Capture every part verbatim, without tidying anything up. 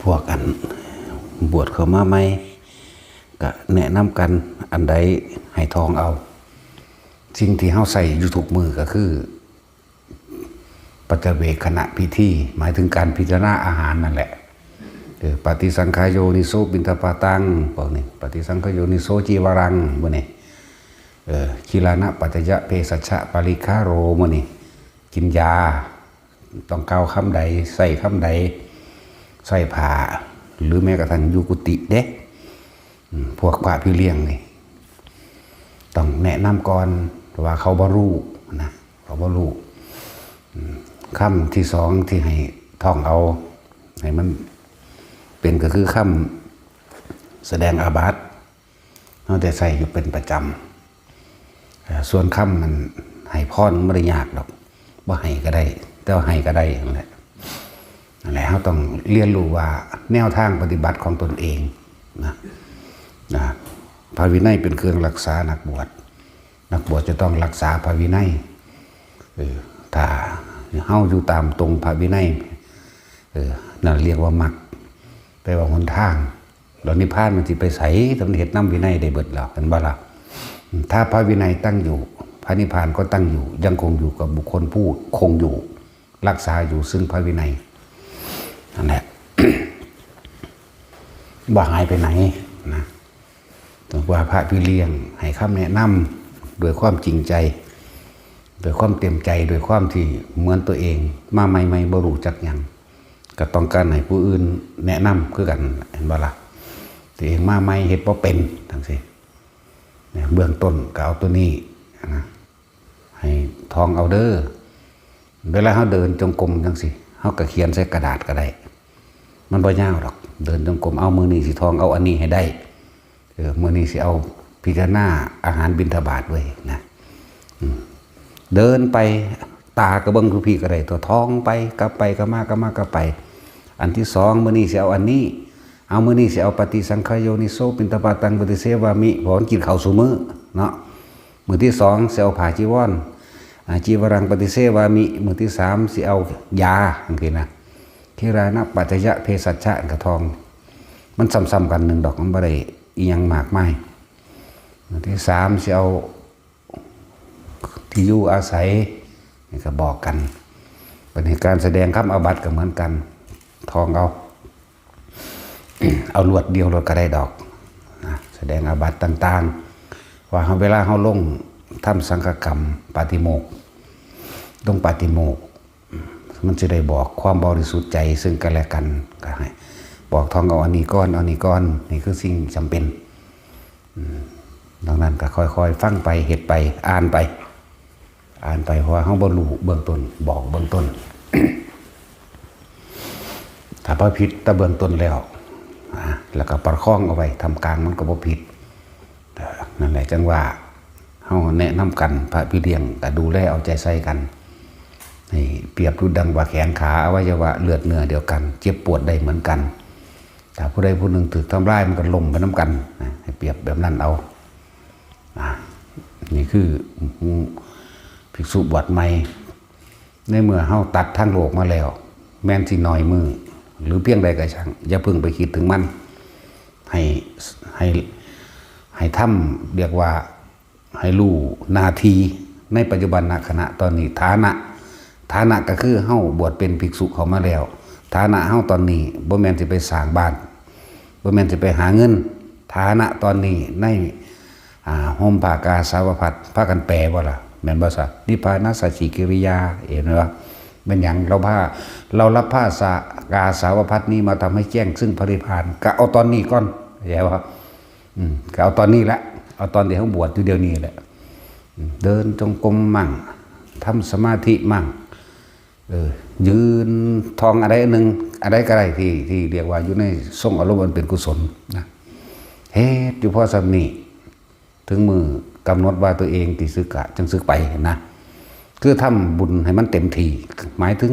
พวกอันบวชเข้ามาใหม่ ก็แนะนำกัน อันใดให้ท่องเอา สิ่งที่เฮาใช้อยู่ทุกมื้อก็คือ ปัจจเวกขณะพิธี หมายถึงการพิจารณาอาหารนั่นแหละ เออ ปฏิสังขายโยนิโสปิณฑปาตัง พวกนี้ ปฏิสังขายโยนิโสจีวรัง พวกนี้ เออ คิลานะปัจจยะเภสัชชะปาริคาโร พวกนี้ กินยา ต้องกล่าวคำใด ใช้คำใด ใช้ผ้า หรือแม้กระทั่งอยู่กุฏิเด้ อืม พวกพระพี่เลี้ยงนี่ ต้องแนะนำก่อนว่าเขาบ่ฮู้นะ เขาบ่ฮู้ อืม คำที่สองที่ให้ท่องเอา ให้มันเป็นก็คือคำแสดงอาบัติ เฮาได้ใช้อยู่เป็นประจำ เอ่อ ส่วนคำมันให้พรมันบ่ได้ยากดอก บ่ให้ก็ได้ แต่ว่าให้ก็ได้นั่นแหละ นั่นแหละ เฮาต้องเรียนรู้ว่าแนวทางปฏิบัติของตนเองนะ นะ พระวินัยเป็นเครื่องรักษานักบวช นักบวชจะต้องรักษาพระวินัย เออ ถ้าเฮาอยู่ตามตรงพระวินัย เออ นั่นเรียกว่ามรรค แปลว่าหนทาง แล้วนิพพานมันสิไปไส ถ้ามันเฮ็ดนำวินัยได้เบิดแล้ว เห็นบ่ล่ะ? ถ้าพระวินัยตั้งอยู่ พระนิพพานก็ตั้งอยู่ ยังคงอยู่กับบุคคลผู้คงอยู่ รักษาอยู่ซึ่งพระวินัย นั่นแหละ บ่หายไปไหนนะ ต้องว่าพระพี่เลี้ยงให้คำแนะนำด้วยความจริงใจ ด้วยความเต็มใจ ด้วยความที่เหมือนตัวเองมาใหม่ๆ บ่รู้จักหยัง ก็ต้องการให้ผู้อื่นแนะนำคือกัน เห็นบ่ล่ะ? ตัวเองมาใหม่เฮ็ดบ่เป็นจั่งซี้ เนี่ย เบื้องต้นก็เอาตัวนี้นะ ให้ท่องเอาเด้อ เวลาเฮาเดินจงกรมจั่งซี้ เฮาก็เขียนใส่กระดาษก็ได้ มันบ่ยาวดอก เดินจงกรม เอามื้อนี้สิท่องเอาอันนี้ให้ได้ เออ มื้อนี้สิเอาพิจารณาอาหารบิณฑบาตเว้ยนะ อืม เดินไป ตาก็เบิ่งผู้พี่ก็ได้ ตัวท่องไป กลับไป กลับมา กลับมา กลับไป อันที่สอง มื้อนี้สิเอาอันนี้ เอามื้อนี้สิเอาปฏิสังขายโยนิโสปิณฑปาตังปฏิเสวามิ เพราะมันกินข้าวซุมื้อเนาะ มื้อที่สองสิเอาผ้าจีวร อ่า จีวรังปฏิเสวามิ มื้อที่สามสิเอายาจั่งซี้นะ คิลานะปัจจยะเภสัชชะ ก็ท่อง มันซ้ำๆกันหนึ่งดอก มันบ่ได้อิหยังมากมาย มื้อที่สามสิเอาที่อยู่อาศัย นี่ก็บอกกัน บัดนี้การแสดงคำอาบัติก็เหมือนกัน ท่องเอา เอาลวดเดียวโลดก็ได้ดอกนะ แสดงอาบัติต่างๆ ว่าเฮา เวลาเฮาลงทำสังฆกรรมปาฏิโมกข์ ลงปาฏิโมกข์ มันสิได้บอกความบริสุทธิ์ใจซึ่งกันและกัน ก็ให้บอกท่องเอาอันนี้ก่อน เอานี้ก่อน นี่คือสิ่งจำเป็น อืม ดังนั้นก็ค่อยๆ ฟังไป เฮ็ดไป อ่านไป อ่านไป เพราะว่าเฮาบ่รู้เบื้องต้น บอกเบื้องต้น ถ้าบ่ผิดแต่เบื้องต้นแล้ว อ่า แล้วก็ประคองเอาไว้ ท่ามกลางมันก็บ่ผิด เอ่อ นั่นแหละ จั่งว่าเฮาแนะนำกัน พระพี่เลี้ยงก็ดูแลเอาใจใส่กัน ให้เปรียบดุจดังว่าแขนขา อวัยวะเลือดเนื้อเดียวกัน เจ็บปวดได้เหมือนกัน ถ้าผู้ใดผู้หนึ่งถูกทำร้าย มันก็ล้มไปนำกันนะ ให้เปรียบแบบนั้นเอา อ่ะ นี่คือภิกษุบวชใหม่ ในเมื่อเฮาตัดทางโลกมาแล้ว แม้นสิน้อยมื้อ หรือเพียงใดก็ช่าง อย่าเพิ่งไปคิดถึงมัน ให้ ให้ ให้ทำ เรียกว่า ให้รู้หน้าที่ในปัจจุบันขณะตอนนี้ ฐานะ ฐานะก็คือเฮาบวชเป็นภิกษุเข้ามาแล้ว ฐานะเฮาตอนนี้บ่แม่นสิไปสร้างบ้าน บ่แม่นสิไปหาเงิน ฐานะตอนนี้ใน อ่า ห่มผ้ากาสาวพัสตร์ พากันแปลบ่ล่ะ แม่นบ่ซะ นิพพานัสสะจิกิริยา เห็นบ่ แม่นหยัง เราผ้า เรารับผ้าสะกาสาวพัสตร์นี้มาทำให้แจ้งซึ่งพระนิพพาน ก็เอาตอนนี้ก่อน เข้าใจบ่ อืม ก็เอาตอนนี้แหละ เอาตอนที่เฮาบวชอยู่เดี๋ยวนี้แหละ อืม เดินจงกรมมั่ง ทำสมาธิมั่ง เออ ยืนท่องอะไรอันหนึ่ง อะไรก็ได้ที่ ที่เรียกว่าอยู่ในทรงอารมณ์อันเป็นกุศลนะ เฮ็ดอยู่พอส่ำนี้ ถึงมื้อกำหนดว่าตัวเองสิสึกก็จั่งสึกไปนะ คือทำบุญให้มันเต็มที่ หมายถึง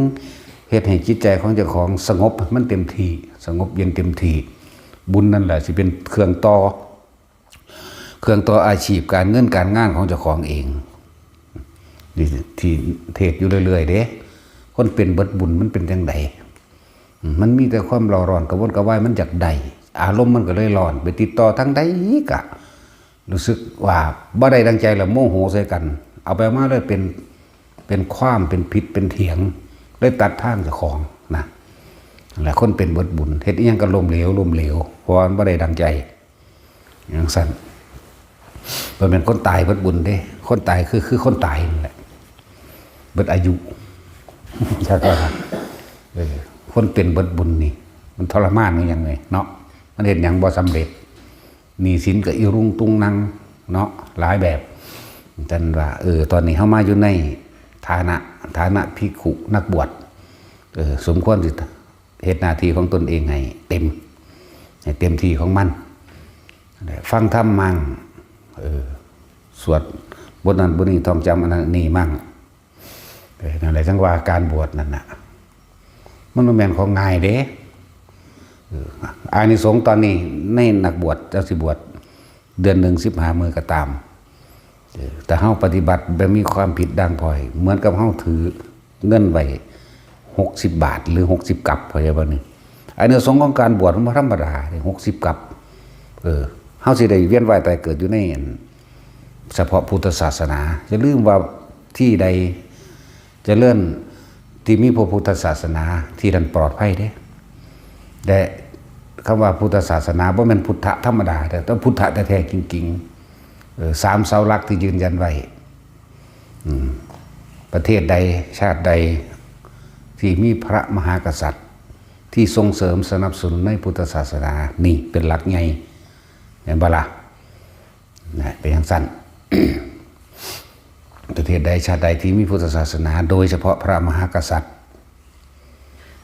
เฮ็ดให้จิตใจของเจ้าของสงบให้มันเต็มที่ สงบเย็นเต็มที่ บุญนั่นแหละสิเป็นเครื่องต่อ เครื่องต่ออาชีพการเงินการงานของเจ้าของเอง ที่ ที่เทศน์อยู่เรื่อยๆ เด้ คนเป็นเบิดบุญมันเป็นจั่งใด อืม มันมีแต่ความเร่าร้อน กระวนกระวาย มันอยากได้ อารมณ์มันก็เลยร้อน ไปติดต่อทางใดกะ รู้สึกว่าบ่ได้ดังใจแล้ว โมโหใส่กัน เอาไปมาเลยเป็น เป็นความ เป็นผิด เป็นเถียง เลยตัดทางเจ้าของนะ และคนเป็นเบิดบุญ เฮ็ดอิหยังก็ล้มเหลว ล้มเหลว เพราะว่ามันบ่ได้ดังใจ จั่งซั้น บ่แม่นคนตายเบิดบุญเด้ คนตายคือ คือคนตายนั่นแหละ เบิดอายุ จักว่า เออ คนเป็นเบิดบุญนี่ มันทรมานคือหยังไงเนาะ มันเฮ็ดหยังบ่สำเร็จ หนี้สินก็อิรุงตุงนังเนาะ หลายแบบ จั่งว่า เออ ตอนนี้เฮามาอยู่ในฐานะ ฐานะภิกขุนักบวช เออ สมควรสิ เฮ็ดหน้าที่ของตนเองให้เต็ม ให้เต็มที่ของมัน ฟังธรรมมั่ง เออ สวดบทนั้นบทนี้ ท่องจำอันนั้นนี่มั่ง เออ นั่นแหละ จั่งว่าการบวชนั่นน่ะ มันบ่แม่นของง่ายเด้ เออ อานิสงส์ตอนนี้ในนักบวช เจ้าสิบวช เดือนหนึ่งสิบห้ามื้อก็ตาม เออ แต่เฮาปฏิบัติแบบมีความผิดด่างพร้อย เหมือนกับเฮาถือเงินไว้หกสิบบาท หรือหกสิบกับ เข้าใจบ่นี่ อานิสงส์ของการบวชมันบ่ธรรมดาเด้ หกสิบกับ เออ เฮาสิได้เวียนว่ายตายเกิดอยู่ในอัน เฉพาะพุทธศาสนา อย่าลืมว่าที่ใดเจริญ ที่มีพระพุทธศาสนา ที่นั่นปลอดภัยเด้ และคำว่าพุทธศาสนาบ่แม่นพุทธะธรรมดา แต่ต้องพุทธะแท้ๆจริงๆ เออ สามเสาหลักที่ยืนยันไว้ อืม ประเทศใดชาติใดที่มีพระมหากษัตริย์ ที่ส่งเสริมสนับสนุนในพุทธศาสนา นี่เป็นหลักใหญ่ แม่นบ่ล่ะ นะ เป็นจั่งซั้น ประเทศใดชาติใดที่มีพุทธศาสนา โดยเฉพาะพระมหากษัตริย์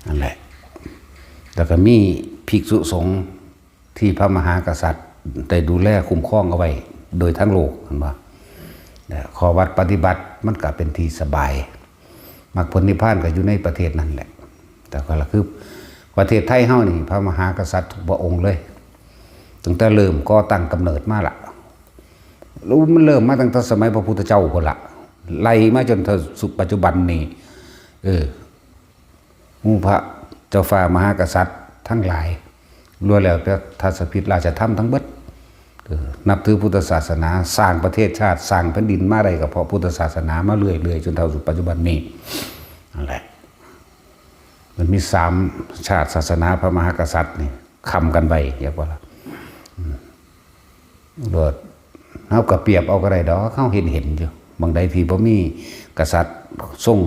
นั่นแหละ แล้วก็มีภิกษุสงฆ์ที่พระมหากษัตริย์ได้ดูแลคุ้มครองเอาไว้โดยทั้งโลก เห็นบ่ และข้อวัดปฏิบัติมันก็เป็นที่สบาย มรรคผลนิพพานก็อยู่ในประเทศนั่นแหละ แต่ก็ละคือประเทศไทยเฮานี่ พระมหากษัตริย์ทุกพระองค์เลย ตั้งแต่เริ่มก่อตั้งกำเนิดมาละ แล้วมันเริ่มมาตั้งแต่สมัยพระพุทธเจ้าพุ้นละ ไล่มาจนเท่าปัจจุบันนี่ เออ หมู่พระเจ้าฟ้ามหากษัตริย์ทั้งหลาย ล้วนแล้วแต่ทัศพิธราชธรรมทั้งเบิด เออ นับถือพุทธศาสนา สร้างประเทศชาติ สร้างแผ่นดินมาได้ก็เพราะพุทธศาสนามาเรื่อยๆ จนเท่าสู่ปัจจุบันนี้ นั่นแหละ มันมีสามชาติศาสนาพระมหากษัตริย์นี่ ค้ำกันไว้ เรียกว่าล่ะ อืม โลด เฮาก็เปรียบเอาก็ได้ดอก เฮาเห็นเห็นอยู่ หม่องใดที่บ่มีกษัตริย์ทรง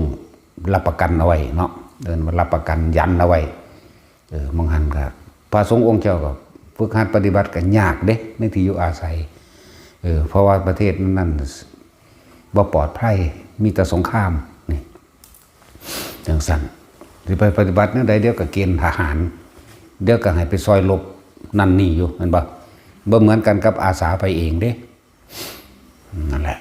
รับประกันเอาไว้เนาะ เอิ้นว่ารับประกันยันเอาไว้ เออ หม่องหั้นก็ พระสงฆ์องค์เจ้าก็ฝึกหัดปฏิบัติก็ยากเด้ ในที่อยู่อาศัย เออ เพราะว่าประเทศนั้นบ่ปลอดภัย มีแต่สงคราม นี่ จั่งซั้น สิไปปฏิบัติแนวใด เดี๋ยวก็เกณฑ์ทหาร เดี๋ยวก็ให้ไปซอยรบนั่นนี่อยู่ แม่นบ่ บ่เหมือนกันกับอาสาไปเองเด้ นั่นแหละ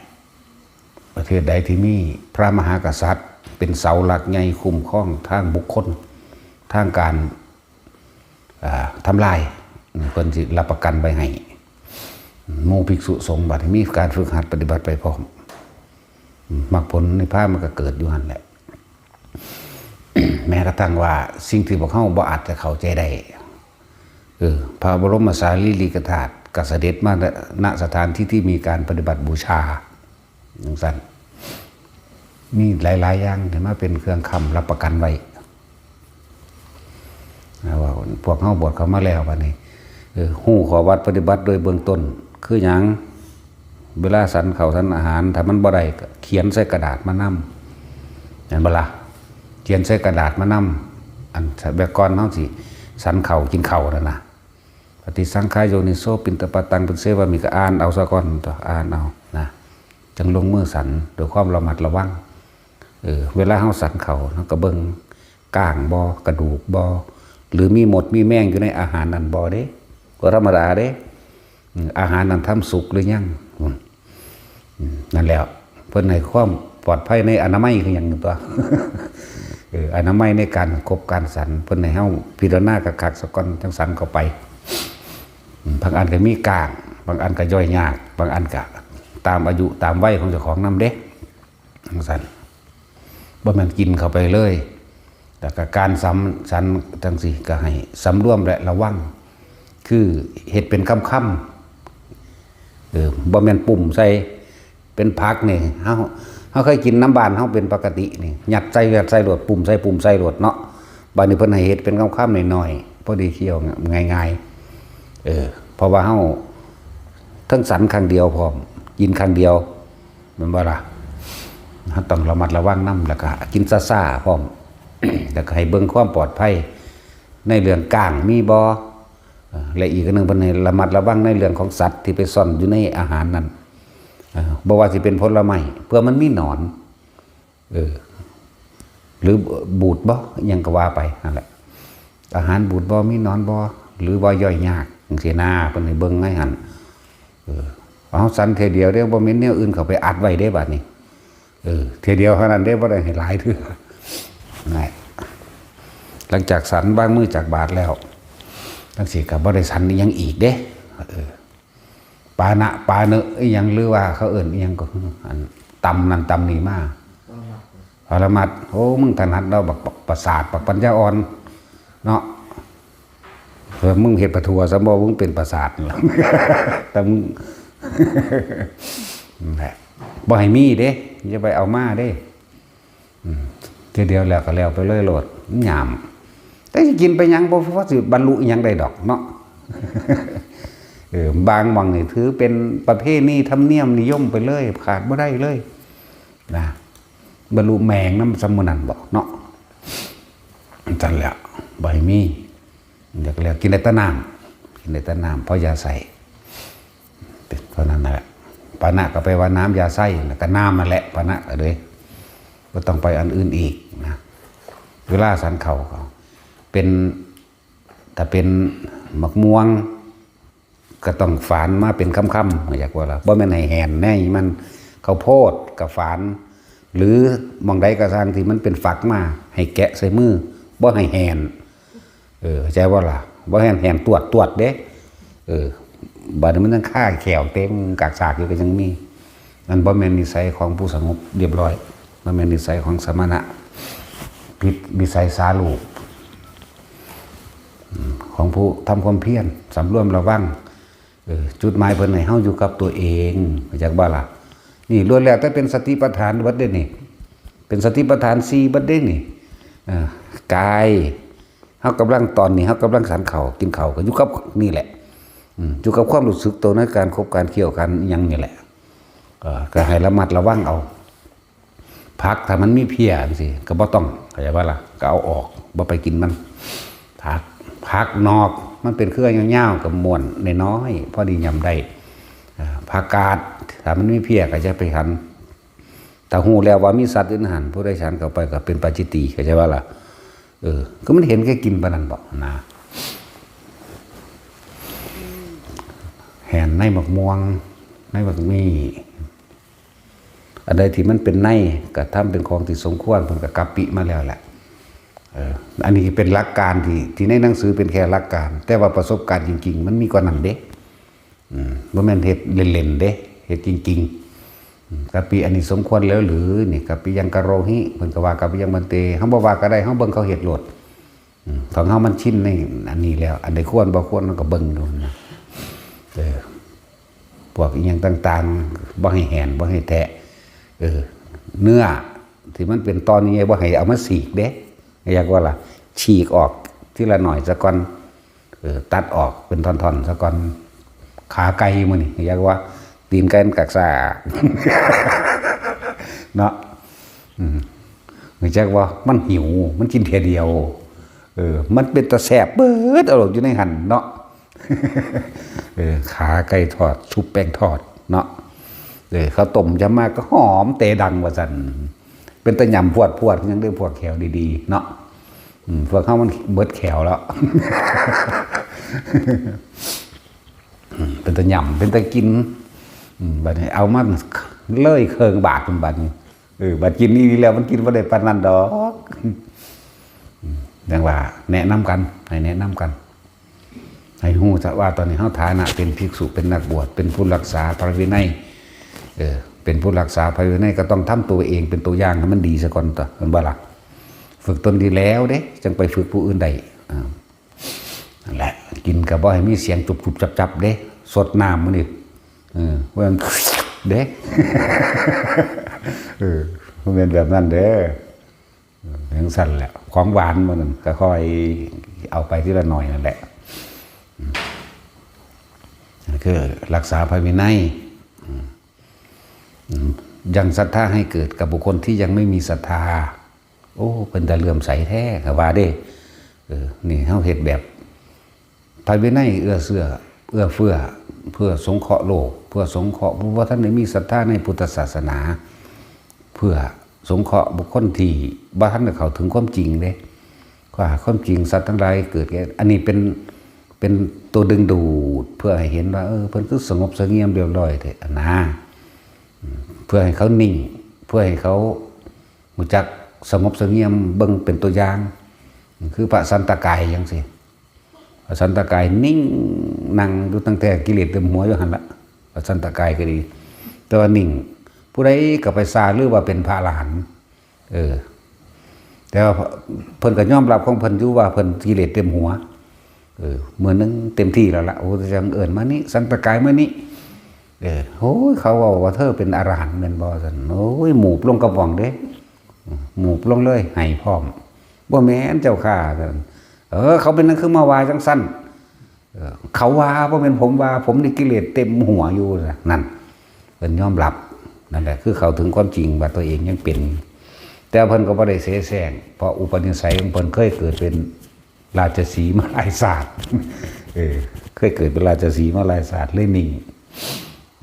ประเทศใดที่มีพระมหากษัตริย์เป็นเสาหลักใหญ่คุ้มครองทางบุคคล ทางการ อ่า ทำลาย เพิ่นสิรับประกันไว้ให้ หมู่ภิกษุสงฆ์บัดนี้มีการฝึกหัดปฏิบัติไปพร้อม มรรคผลนิพพานมันก็เกิดอยู่หั่นแหละ แม้กระทั่งว่าสิ่งที่พวกเฮาบ่อาจจะเข้าใจได้ เออ พระบรมสารีริกธาตุก็เสด็จมา ณ สถานที่ที่มีการปฏิบัติบูชา จั่งซั้น มีหลายๆอย่างที่มาเป็นเครื่องค้ำรับประกันไว้ นะ ว่าพวกเฮาบวชเข้ามาแล้วบัดนี้ เออ ฮู้ข้อวัดปฏิบัติโดยเบื้องต้น คือหยัง เวลาฉันข้าวฉันอาหาร ถ้ามันบ่ได้ก็เขียนใส่กระดาษมานำ แม่นบ่ล่ะ เขียนใส่กระดาษมานำ อันแบบก่อนเฮาสิฉันข้าวกินข้าวนั่นน่ะ ปฏิสังขายโยนิโสปิณฑปาตังปุเสวามิ ก็อ่านเอาซะก่อนตั๊ว อ่านเอานะ จั่งลงมือฉันด้วยความระมัดระวัง เออ เวลาเฮาฉันข้าว เฮาก็เบิ่งก้างบ่ กระดูกบ่ หรือมีมดมีแมงอยู่ในอาหารนั้นบ่เด้ บ่ธรรมดาเด้ อืม อาหารนั้นทำสุกหรือยัง อืม อืม นั่นแหละ เพิ่นให้ความปลอดภัยในอนามัยคือหยังตั๊ว เออ อนามัยในการคบการฉัน เพิ่นให้เฮาพิจารณาคักๆซะก่อน จั่งฉันเข้าไป อืม บางอันก็มีก้าง บางอันก็ย่อยยาก บางอันก็ตามอายุตามวัยของเจ้าของนำเด้ จั่งซั้น บ่แม่นกินเข้าไปเลย แล้วก็การสำ ฉันจั่งซี้ก็ให้สำรวมและระวัง คือเฮ็ดเป็นคำๆ เออ บ่แม่นปุ้มใส่ เป็นผักนี่ เฮา เฮาเคยกินน้ำบ้านเฮาเป็นปกตินี่ ยัดใส่ ยัดใส่โลด ปุ้มใส่ ปุ้มใส่โลดเนาะ บัดนี้เพิ่นให้เฮ็ดเป็นคำๆ น้อยๆ พอดีเคี้ยวง่ายๆ เออ เพราะว่าเฮาทั้งสันครั้งเดียวพร้อม กินครั้งเดียว แม่นบ่ล่ะ เฮาต้องระมัดระวังนำ แล้วก็กินซ่าๆ พร้อม แล้วก็ให้เบิ่งความปลอดภัย ในเรื่องก้างมีบ่ เอ่อ และอีกอันหนึ่งเพิ่นให้ระมัดระวังในเรื่องของสัตว์ที่ไปซ่อนอยู่ในอาหารนั่น เอ่อ บ่ว่าสิเป็นผลไม้ เพื่อมันมีหนอน เออ หรือบูดบ่ อิหยังก็ว่าไปนั่นแหละ อาหารบูดบ่ มีหนอนบ่ หรือว่าย่อยยากจั่งซี้นะ เพิ่นให้เบิ่งในหั่น เออ เอาสันเทื่อเดียวเด้ บ่แม่นแนวอื่นเข้าไปอัดไว้เด้บัดนี้ เออ เทื่อเดียวเท่านั้นเด้ บ่ได้ให้หลายเทื่อ นั่นแหละ หลังจากสันวางมือจากบาตรแล้ว จั่งซี้ก็บ่ได้สันอิหยังอีกเด้ เออ ปานะปาเนะอิหยัง หรือว่าเขาเอิ้นอิหยังก็ อัน ตำนั่นตำนี่มา ปรมัตถ์ โอ้ มึงถนัดเนาะ บัก บักประสาท บักปัญญาอ่อน เนาะ เออ มึงเฮ็ดปะถั่วซะบ่ มึงเป็นประสาทนั่นล่ะ แต่มึง นั่นแหละ บ่ให้มีเด้ อย่าไปเอามาเด้ อืม เทื่อเดียวแล้วก็แล้วไปเลยโลด มันหยาม แต่สิกินไปหยัง บ่พอสิบรรลุอิหยังได้ดอกเนาะ เออ บางหม่องนี่ถือเป็นประเพณีธรรมเนียมนิยมไปเลย ขาดบ่ได้เลย นะ บรรลุแมงนำซำมื้อนั้นบ่เนาะ จั่งแหละ บ่ให้มี เดี๋ยวก็แล้ว กินได้แต่น้ำ กินได้แต่น้ำ พอยาไส้ เป็นเท่านั้นนั่นแหละ ปานะก็แปลว่าน้ำยาไส้ แล้วก็น้ำนั่นแหละ ปานะก็เลย บ่ต้องไปอันอื่นอีกนะ เวลาสันข้าวก็ เป็น ถ้าเป็นหมากม่วง ก็ต้องฝานมาเป็นคำๆ อยากว่าล่ะ บ่แม่นให้แหนในมัน ข้าวโพดก็ฝาน หรือหม่องใดก็ซ่างที่มันเป็นฝักมา ให้แกะใส่มือ บ่ให้แหน เออ เข้าใจบ่ล่ะ บ่แหน แหนตวดตวดเด้ เออ บัดนี้มันยังคาแข้วเต็มกากซากอยู่ก็ยังมี นั่นบ่แม่นนิสัยของผู้สงบเรียบร้อย บ่แม่นนิสัยของสมณะ ผิดวิสัยสาลูก อืม ของผู้ทำความเพียร สำรวมระวัง เออ จุดหมายเพิ่นให้เฮาอยู่กับตัวเอง เข้าใจบ่ล่ะ นี่ล้วนแล้วแต่เป็นสติปัฏฐานเบิดเด้นี่ เป็นสติปัฏฐานสี่เบิดเด้นี่ เออ กาย เฮากำลัง ตอนนี้เฮากำลังฉันข้าว กินข้าวก็อยู่กับนี่แหละ อืม อยู่กับความรู้สึกตัวในการขบการเคี้ยวกันอิหยังนี่แหละ เออ ก็ให้ระมัดระวังเอา ผักถ้ามันมีเพี้ยจั่งซี้ ก็บ่ต้อง เข้าใจบ่ล่ะ ก็เอาออก บ่ไปกินมัน ผัก ผักนอก มันเป็นเครือยาวๆ ก็ม้วนน้อยๆ พอดียำได้ เอ่อ ผักกาด ถ้ามันมีเพี้ยก็อย่าไปฉัน ถ้าฮู้แล้วว่ามีสัตว์อยู่ในหั่น ผู้ใดฉันเข้าไปก็เป็นปาจิตตีย์ เข้าใจบ่ล่ะ เออ ก็มันเห็นแก่กินปานนั้นบ่นะ แหนในหมากม่วง ในหมากมี้ อันใดที่มันเป็นใน ก็ทำเป็นของที่สมควร เพิ่นก็กัปปิมาแล้วแหละ เออ อันนี้เป็นหลักการที่ ที่ในหนังสือเป็นแค่หลักการ แต่ว่าประสบการณ์จริงๆ มันมีกว่านั้นเด้ อืม บ่แม่นเฮ็ดเล่นๆ เด้ เฮ็ดจริงๆ อืม กัปปิอันนี้สมควรแล้วหรือ นี่ กัปปิยังกะโรหิ เพิ่นก็ว่ากัปปิยังบันเต เฮาบ่ว่าก็ได้ เฮาเบิ่งเขาเฮ็ดโลด อืม ของเฮามันชินในอันนี้แล้ว อันใดควรบ่ควร เฮาก็เบิ่งดูนะ เออ พวกอิหยังต่างๆ บ่ให้แหน บ่ให้แทะ เออ เนื้อที่มันเป็นตอนใหญ่ บ่ให้เอามาฉีกเด้ อยากว่าล่ะ ฉีกออกทีละหน่อยซะก่อน เออ ตัดออกเป็นท่อนๆ ซะก่อน ขาไก่มื้อนี้ อยากว่า ตีนไก่มันกักซ่า เนาะ อืม อยากว่ามันหิว มันกินเทื่อเดียว เออ มันเป็นตาแซ่บเบิดเอาโลดอยู่ในหั่นเนาะ เออ ขาไก่ทอด ชุบแป้งทอดเนาะ เออ ข้าวต้มยำมาก็หอมเตดังว่าซั่น เป็นตาหยำพวดๆ ยังได้พวกแขวดีๆ เนาะ อืม พวกเฮามันเบิดแขวแล้ว อืม เป็นตาหยำ เป็นตากิน อืม บัดนี้เอามาเลยเครื่องบาดพุ้นบัดนี้ เออ บัดกินนี่แล้วมันกินบ่ได้ปานนั้นดอก อืม จั่งว่าแนะนำกัน ให้แนะนำกัน ให้ฮู้ซะว่าตอนนี้เฮาฐานะเป็นภิกษุ เป็นนักบวช เป็นผู้รักษาพระวินัย เออ เป็นผู้รักษาพระวินัยก็ต้องทำตัวเองเป็นตัวอย่างให้มันดีซะก่อนตั๊ว แม่นบ่ล่ะ? ฝึกตนดีแล้วเด้ จังไปฝึกผู้อื่นได้ อ่า นั่นแหละ กินก็บ่ให้มีเสียงจุบจุบจับจับเด้ สดน้ำมื้อนี้ เออ ว่ามัน เด้ เออ มันเป็นแบบนั้นเด้อ เออ จังซั่นแหละ ของหวานมันนั่นก็ค่อยเอาไปทีละหน่อยนั่นแหละ อืม คือรักษาพระวินัย อืม อืม ยังศรัทธาให้เกิดกับบุคคลที่ยังไม่มีศรัทธา โอ้ เป็นตาเหลื่อมใสแท้ ก็ว่าเด้ เออ นี่เฮาเฮ็ดแบบ พระวินัยเอื้อเฟื้อ เอื้อเฟื้อ เพื่อสงเคราะห์โลก เพื่อสงเคราะห์ผู้บ่ทันได้มีศรัทธาในพุทธศาสนา เพื่อสงเคราะห์บุคคลที่บ่ทันได้เข้าถึงความจริงเด้ ว่าความจริงสัตว์ทั้งหลายเกิดแก่ อันนี้เป็น เป็นตัวดึงดูด เพื่อให้เห็นว่า เออ เพิ่นคือสงบเสงี่ยมเรียบร้อยแท้นะ อืม เพื่อให้เขานิ่ง เพื่อให้เขารู้จักสงบเสงี่ยม เบิ่งเป็นตัวอย่าง คือพระสันตะกายจังซี้ พระสันตะกายนิ่ง นั่งอยู่ตั้งแต่กิเลสเต็มหัวอยู่หั่นละ พระสันตะกายก็ดี แต่ว่านิ่ง ผู้ใดก็ไปซ่าลือว่าเป็นพระอรหันต์ เออ แต่ว่าเพิ่นก็ยอมรับของเพิ่นอยู่ว่าเพิ่นกิเลสเต็มหัว เออ มื้อหนึ่งเต็มที่แล้วละ โอ้ จังเอิ้นมานี่ สันตะกายมานี่ เออ โอ้ย เขาเว้าว่าเธอเป็นอรหันต์แม่นบ่ ซั่น โอ้ย หมูบลงกระป๋องเด้ หมูบลงเลย ไห้พร้อม บ่แม่นเจ้าข้า ซั่น เออ เขาเป็นหยังคือมาว่าจังซั่น เออ เขาว่า บ่แม่นผมว่า ผมนี่กิเลสเต็มหัวอยู่นะ นั่น เพิ่นยอมรับ นั่นแหละ คือเข้าถึงความจริงว่าตัวเองยังเป็น แต่เพิ่นก็บ่ได้เสแสร้ง เพราะอุปนิสัยของเพิ่นเคยเกิดเป็นราชสีห์มาหลายชาติ เออ เคยเกิดเป็นราชสีห์มาหลายชาติ เลยนิ่ง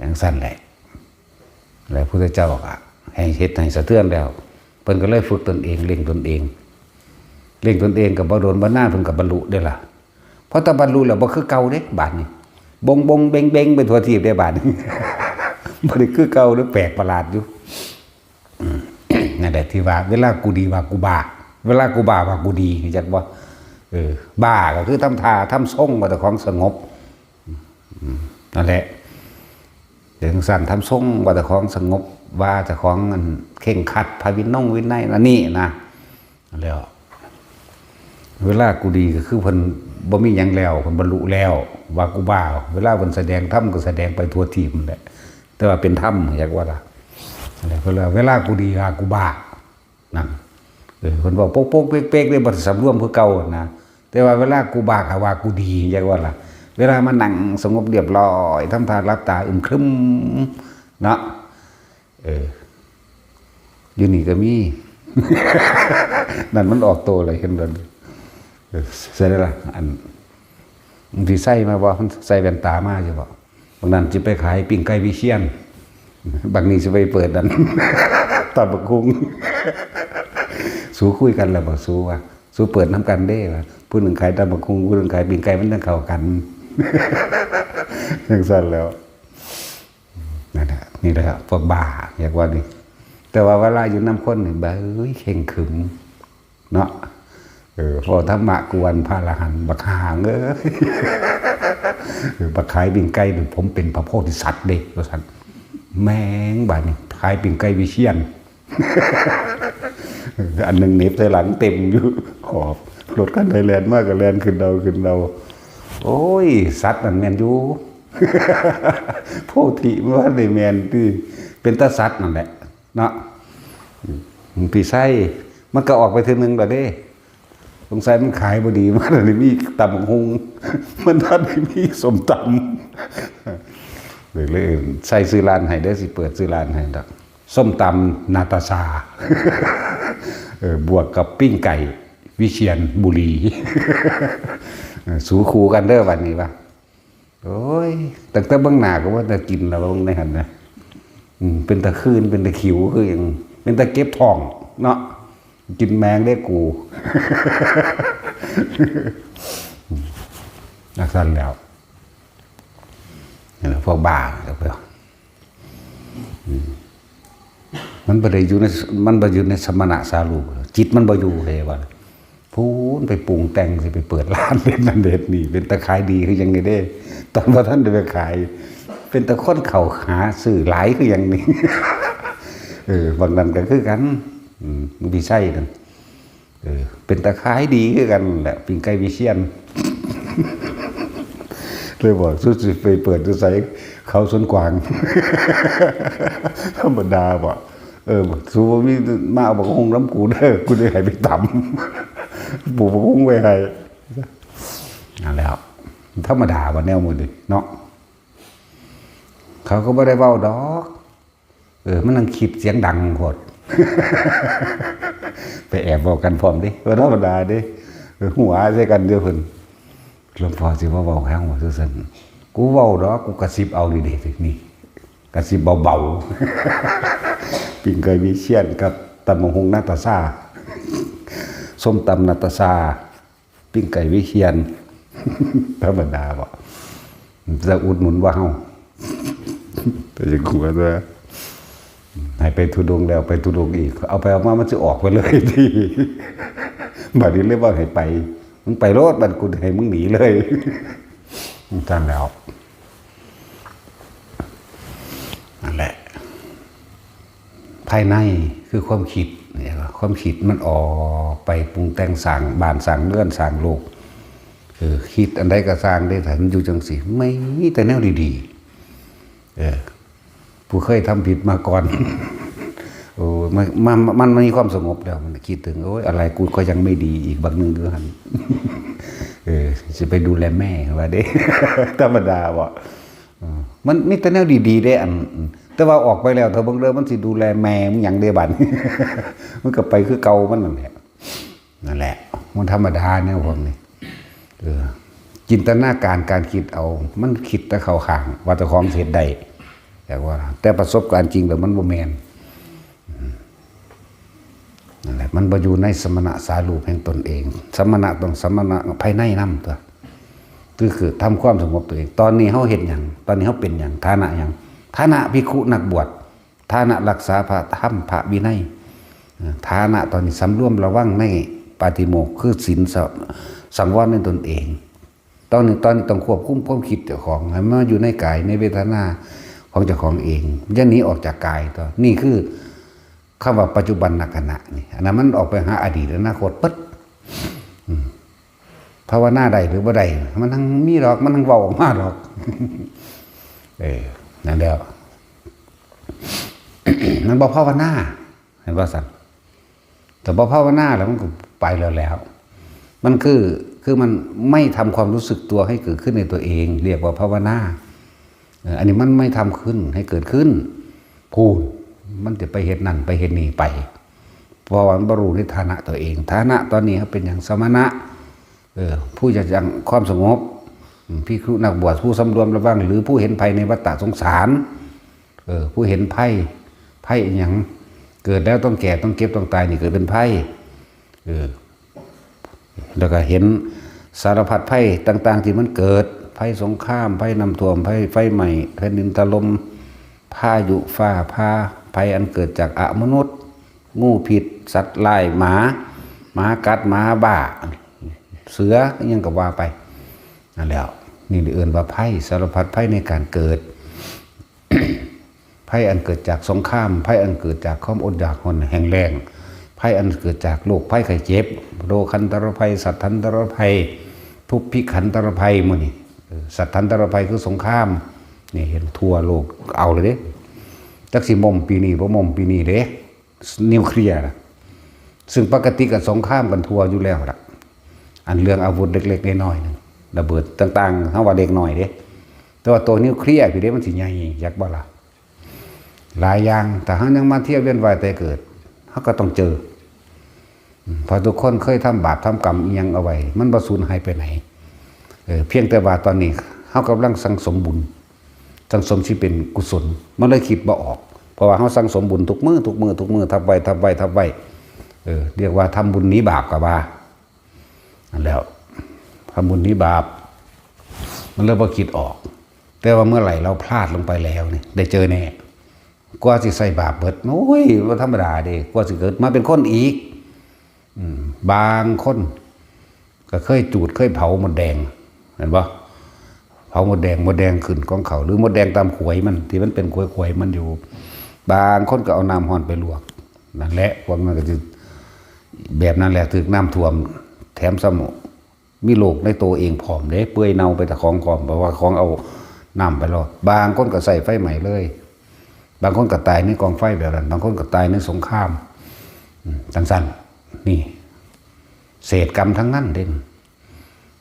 จังซั่นแหละ แล้วพุทธเจ้าก็ให้เฮ็ดให้สะเทือนแล้ว เพิ่นก็เลยฝึกตนเอง เร่งตนเอง เร่งตนเองก็บ่โดนบ่นานเพิ่นก็บรรลุเด้ล่ะ พอแต่บรรลุแล้วบ่คือเก่าเด้ บาดนี้ บงบงเบงเบงไปทั่วทีปเด้ บาดนี้ บ่ได้คือเก่าเด้ แปลกประหลาดอยู่ อืม นั่นแหละที่ว่า เวลากูดีว่ากูบ้า เวลากูบ้าว่ากูดี รู้จักบ่ เออ บ้าก็คือทำท่าทำทรงว่าเจ้าของสงบ อืม นั่นแหละ จังซั่น ทำทรงว่าเจ้าของสงบ ว่าเจ้าของอันเคร่งครัดพระวินงวินัยนั่นนี่นะ แล้ว เวลากูดีก็คือเพิ่นบ่มีหยังแล้ว เพิ่นบรรลุแล้ว ว่ากูบ้า เวลาเพิ่นแสดงธรรมก็แสดงไปทั่วทีปนั่นแหละ แต่ว่าเป็นธรรม อยากว่าล่ะ นั่นแหละ เพิ่นว่า เวลากูดีว่ากูบ้า นั่น เออ เพิ่นเว้าโป๊กๆเป๊กๆเด้ บ่ได้สำรวมคือเก่านะ แต่ว่าเวลากูบ้าก็ว่ากูดี อยากว่าล่ะ เวลามานั่งสงบเรียบร้อย ทำท่าหลับตาอึมครึม เนาะ เออ อยู่นี่ก็มี นั่นมันออกโตเลย เห็นบ่ เออ ใส่ได้ล่ะ อัน มันสิใส่มาบ่ มันใส่แว่นตามาอยู่บ่ บางนั้นสิไปขายปิ้งไก่วิเชียร บางนี้สิไปเปิดนั่น ตำบักหุ่ง สูคุยกันแล้วบ่ สูว่า สูเปิดนำกันเด้ ว่า ผู้หนึ่งขายตำบักหุ่ง ผู้หนึ่งขายปิ้งไก่ มันจั่งเข้ากัน จั่งซั่นแล้ว นั่นแหละ นี่แหละครับ พวกบ้า อยากว่านี่ แต่ว่าเวลาอยู่นำคนนี่ เบ้ย เคร่งขรึม เนาะ เออ พอธรรมะกวนพระอรหันต์ บักห่าเอ้ย เออ บักขายปิ้งไก่นี่ ผมเป็นพระโพธิสัตว์เด้ ว่าซั่น แม่ง บาดนี้ ขายปิ้งไก่วิเชียร อันหนึ่งเหน็บใส่หลังเต็มอยู่ ขอบ รถคันใดแล่นมาก็แล่นขึ้นเอา ขึ้นเอา โอ้ย สัตว์นั่นแม่นอยู่ โพธิมันว่าได้แม่นติ เป็นตาสัตว์นั่นแหละ เนาะ อืม พี่ไส้ มันก็ออกไปเทื่อนึงแล้วเด้ สงสัยมันขายบ่ดี มันได้มีตำบักหุ่ง มันได้มีส้มตำ เลย เลย ใส่ซื้อร้านให้เด้อ สิเปิดซื้อร้านให้ดอก ส้มตำนาตาชา เออ บวกกับปิ้งไก่วิเชียรบุรี เออ สูคู่กันเด้อ บัดนี้ว่า โอ้ย ตั้งแต่เบิ่งหน้าก็ว่าแต่กินแล้ว เบิ่งในหั่นนะ อืม เป็นตาคืน เป็นตาขิว คือหยัง เป็นตาเก็บท้อง เนาะ กินแมงได้กู จั่งซั่นแล้ว นั่นแหละ พวกบ้า อืม มันบ่ได้อยู่ใน มันบ่อยู่ในสมณะสารูป จิตมันบ่อยู่เลยว่า พู้นไปปรุงแต่งสิไปเปิดร้านเฮ็ดนั่นเฮ็ดนี่ เป็นตาขายดีคือหยังนี่เด้ ตอนบ่ทันได้ไปขาย เป็นตาคนเข้าหาซื้อหลายคือหยังนี่ เออ บางนั้นก็คือกัน อืม พี่ไส้นั่น เออ เป็นตาขายดีคือกันแหละ ปิ้งไก่วิเชียน เลยบอก "สู้สิไปเปิดอยู่ไส เขาสวนกวาง" ธรรมดาบ่ "เออ สู้บ่มี มาเอาบักฮุ่งนำกูเด้อ กูสิให้ไปตำ ปลูกบักฮุ่งไว้ให้" นั่นแหละ ธรรมดาบ่แนวมื้อนี้เนาะ เขาก็บ่ได้เว้าดอก เออ มันนั่งคิดเสียงดังโพด ไปแอบเว้ากันพร้อมเด้ บ่ธรรมดาเด้ เออ หัวใส่กันเด้อเพิ่น "หลวงพ่อสิบ่เว้าแฮงว่าซั่น กูเว้าดอก กูกระซิบเอานี่เด้ นี่ กระซิบเบาๆ" ปิ้งไก่วิเชียนกับตำบักหุ่งนาตาซา ส้มตำนาตาซา ปิ้งไก่วิเชียน ธรรมดาบ่ จะอุดหนุนว่าเฮา แต่ยังกลัวตัว ให้ไปธุดงค์แล้วไปธุดงค์อีก เอาไปเอามามันจะออกไปเลยที่ บัดนี้เลยว่าให้ไป มึงไปโลด บัดกูให้มึงหนีเลย ซั่นแล้ว นั่นแหละ ภายในคือความคิดเนี่ย ความคิดมันออกไปปรุงแต่งสร้างบ้านสร้างเรือนสร้างโลก เออ คิดอันใดก็สร้างได้ ถ้ามันอยู่จังซี่ ไม่มีแต่แนวดีๆ เออ ผู้เคยทำผิดมาก่อน โอ้ มัน มัน มันมีความสงบแล้ว มันคิดถึง "โอ้ย อะไรกูก็ยังไม่ดี อีกบักหนึ่งอยู่หั่น" เออ สิไปดูแลแม่ว่าเด้ ธรรมดาบ่ เออ มันมีแต่แนวดีๆ เด้ อัน แต่ว่าออกไปแล้ว ถ้าเบิ่งเด้อ มันสิดูแลแม่มึงหยังเด้บัด มันก็ไปคือเก่ามันนั่นแหละ นั่นแหละ มันธรรมดาแนวพวกนี้ เออ จินตนาการการคิดเอา มันคิดแต่เข้าข้าง ว่าเจ้าของสิเฮ็ดได้ แต่ว่า แต่ประสบการณ์จริงแล้วมันบ่แม่น อืม นั่นแหละ มันบ่อยู่ในสมณะสารูปแห่งตนเอง สมณะต้องสมณะภายในนำตั๊ว คือ คือทำความสงบตัวเอง ตอนนี้เฮาเฮ็ดหยัง ตอนนี้เฮาเป็นหยัง ฐานะหยัง ฐานะภิกขุนักบวช ฐานะรักษาพระธรรมพระวินัย เอ่อ ฐานะตอนนี้สำรวมระวังในปาฏิโมกข์ คือศีลสะ สังวรในตนเอง ตอนนี้ ตอนนี้ต้องควบคุมความคิดเจ้าของ ให้มันอยู่ในกายในเวทนาของเจ้าของเอง อย่าหนีออกจากกายตั๊ว นี่คือคำว่าปัจจุบันขณะนี่ อันนั้นมันออกไปหาอดีตอนาคตเบิด อืม ภาวนาได้หรือบ่ได้ มันทั้งมีดอก มันทั้งเว้าออกมาดอก เออ นั่นแหล้ว มันบ่ภาวนา เห็นบ่ซั่น แต่บ่ภาวนาแล้วมันก็ไปแล้วแหล้ว มันคือ คือมันไม่ทำความรู้สึกตัวให้เกิดขึ้นในตัวเอง เรียกว่าภาวนา เอ่อ อันนี้มันไม่ทำขึ้นให้เกิดขึ้น พู้น มันจะไปเฮ็ดนั่นไปเฮ็ดนี่ไป เพราะว่ามันบ่รู้ในฐานะตัวเอง ฐานะตอนนี้เขาเป็นหยัง สมณะ เออ ผู้จะยังความสงบ อืม ภิกขุนักบวช ผู้สำรวมระวัง หรือผู้เห็นภัยในวัฏฏะสงสาร เออ ผู้เห็นภัย ภัยอิหยัง เกิดแล้วต้องแก่ ต้องเจ็บ ต้องตาย นี่เกิดเป็นภัย เออ แล้วก็เห็นสารพัดภัยต่างๆที่มันเกิด ภัยสงคราม ภัยน้ำท่วม ภัยไฟไหม้ แผ่นดินถล่ม พายุฟ้าผ่า ภัยอันเกิดจากอมนุษย์ งูพิษ สัตว์ร้าย หมา หมากัด หมาบ้า เสือ อิหยังก็ว่าไป นั่นแหล้ว นี่เอิ้นว่าภัย สารพัดภัยในการเกิด ภัยอันเกิดจากสงคราม ภัยอันเกิดจากความอดอยากหอนแห้งแล้ง ภัยอันเกิดจากโรคภัยไข้เจ็บ โรคันตรภัย สัตทันตรภัย ทุพพิขันตรภัย หมู่นี้ เออ สัตทันตรภัยคือสงคราม นี่เห็นทั่วโลกเอาเลยเด้ จักสิม่มปีนี้บ่ม่มปีนี้เด้ นิวเคลียร์นะ ซึ่งปกติก็สงครามกันทั่วอยู่แล้วล่ะ อันเรื่องอาวุธเล็กๆน้อยๆนึง ระเบิดต่างๆ เฮาว่าเล็กน้อยเด้ แต่ว่าตัวนิวเคลียร์พี้เด้ มันสิใหญ่ จักบ่ล่ะ หลายอย่าง ถ้าเฮายังมาเที่ยวเวียนว่ายตายเกิด เฮาก็ต้องเจอ อืม เพราะทุกคนเคยทำบาปทำกรรมอิหยังเอาไว้ มันบ่สูญหายไปไหน เออ เพียงแต่ว่าตอนนี้เฮากำลังสั่งสมบุญ สั่งสมที่เป็นกุศล มันเลยคิดบ่ออก เพราะว่าเฮาสั่งสมบุญทุกมื้อ ทุกมื้อ ทุกมื้อ ทับไว้ ทับไว้ ทับไว้ เออ เรียกว่าทำบุญหนีบาปก็ว่า นั่นแหล้ว ทำบุญหนีบาป มันเลยบ่คิดออก แต่ว่าเมื่อไหร่เราพลาดลงไปแล้วนี่ ได้เจอแน่ กว่าสิใส่บาปเบิด โอ้ย บ่ธรรมดาเด้ กว่าสิเกิดมาเป็นคนอีก อืม บางคนก็เคยจูด เคยเผามดแดง เห็นบ่ เผามดแดง มดแดงขึ้นกองเขา หรือมดแดงตามขวยมัน ที่มันเป็นขวยๆมันอยู่ บางคนก็เอาน้ำร้อนไปลวก นั่นแหละ พวกนั้นก็สิ แบบนั้นแหละ ถืกน้ำท่วม แถมซ้ำมีโรคในตัวเองพร้อมเด้ เปื่อยเน่าไปแต่ของพร้อม เพราะว่าของเอาน้ำไปรอด บางคนก็ใส่ไฟไหม้เลย บางคนก็ตายในกองไฟแบบนั้น บางคนก็ตายในสงคราม อืม จังซั่น นี่ เศษกรรมทั้งนั้นเด้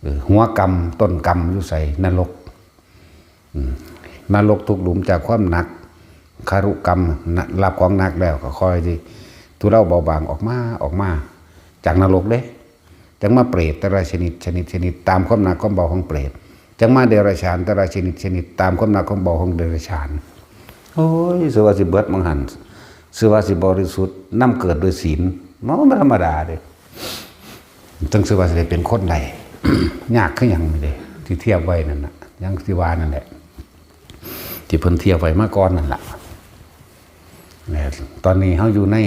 เออ หัวกรรมต้นกรรมอยู่ไส นรก อืม นรกทุกหลุมจากความหนัก คารุกรรมนะ รับของหนักแล้วก็คอยที่ทุเลาเบาบางออกมา ออกมา จากนรกเด้ จังมาเปรตแต่ละชนิด ชนิด ชนิด ตามความหนักความเบาของเปรต จังมาเดรัจฉานแต่ละชนิด ชนิด ตามความหนักความเบาของเดรัจฉาน โอ้ย ซื่อว่าสิเบิดมังหัน ซื่อว่าสิบริสุทธิ์ นำเกิดโดยศีล มันบ่ธรรมดาเด้ จังซื่อว่าสิได้เป็นคนได้ ยากคือหยังนี่เด้ ที่เทียบไว้นั่นน่ะ หยังที่ว่านั่นแหละ ที่เพิ่นเทียบไว้มาก่อนนั่นล่ะ นะ ตอนนี้เฮาอยู่ใน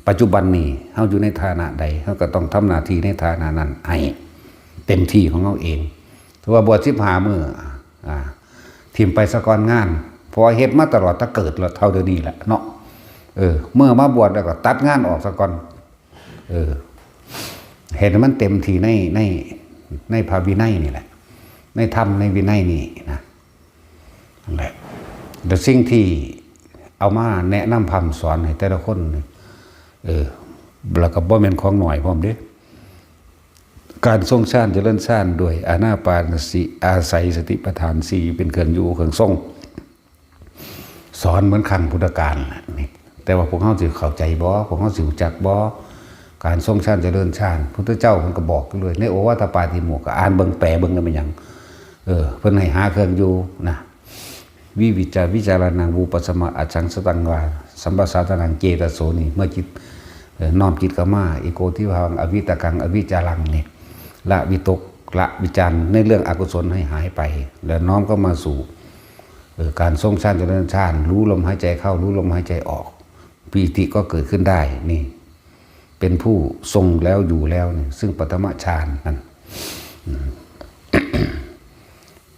ปัจจุบันนี้ เฮาอยู่ในฐานะใด เฮาก็ต้องทำหน้าที่ในฐานะนั้นให้เต็มที่ของเฮาเอง ถือว่าบวชสิบห้ามื้อ อ่า ถิ่มไปซะก่อนงาน เพราะว่าเฮ็ดมาตลอดตั้งเกิดแล้วเท่าเดี๋ยวนี้แหละเนาะ เออ เมื่อมาบวชแล้วก็ตัดงานออกซะก่อน เออ เฮ็ดให้มันเต็มที่ใน ใน ในพระวินัยนี่แหละ ในธรรมในวินัยนี่นะ นั่นแหละ แต่สิ่งที่เอามาแนะนำพร่ำสอนให้แต่ละคนนี่ เออ แล้วก็บ่แม่นของน้อยพร้อมเด้ การทรงฌานเจริญฌานด้วยอานาปานสติ อาศัยสติปัฏฐานสี่เป็นเครื่องอยู่เครื่องทรง สอนเหมือนครั้งพุทธกาลน่ะนี่ แต่ว่าพวกเฮาสิเข้าใจบ่ พวกเฮาสิรู้จักบ่ การทรงฌานเจริญฌาน พุทธเจ้าเพิ่นก็บอกอยู่เลย ในโอวาทปาติโมกข์ ก็อ่านเบิ่ง แปลเบิ่งแล้วแม่นหยัง เออ เพิ่นให้หาเครื่องอยู่นะ วิวิจจาวิจารณัง วิปัสสมา อจังสตังวา สัมปสาทานัง เจตโส นี่ เมื่อจิต เอ่อ น้อมจิตเข้ามา เอโกทิภาวัง อวิตกัง อวิจารัง นี่ ละวิตก ละวิจารในเรื่องอกุศลให้หายไป แล้วน้อมเข้ามาสู่ เอ่อ การทรงฌานเจริญฌาน รู้ลมหายใจเข้า รู้ลมหายใจออก ปีติก็เกิดขึ้นได้ นี่ เป็นผู้ทรงแล้วอยู่แล้วนี่ ซึ่งปฐมฌานนั่น อืม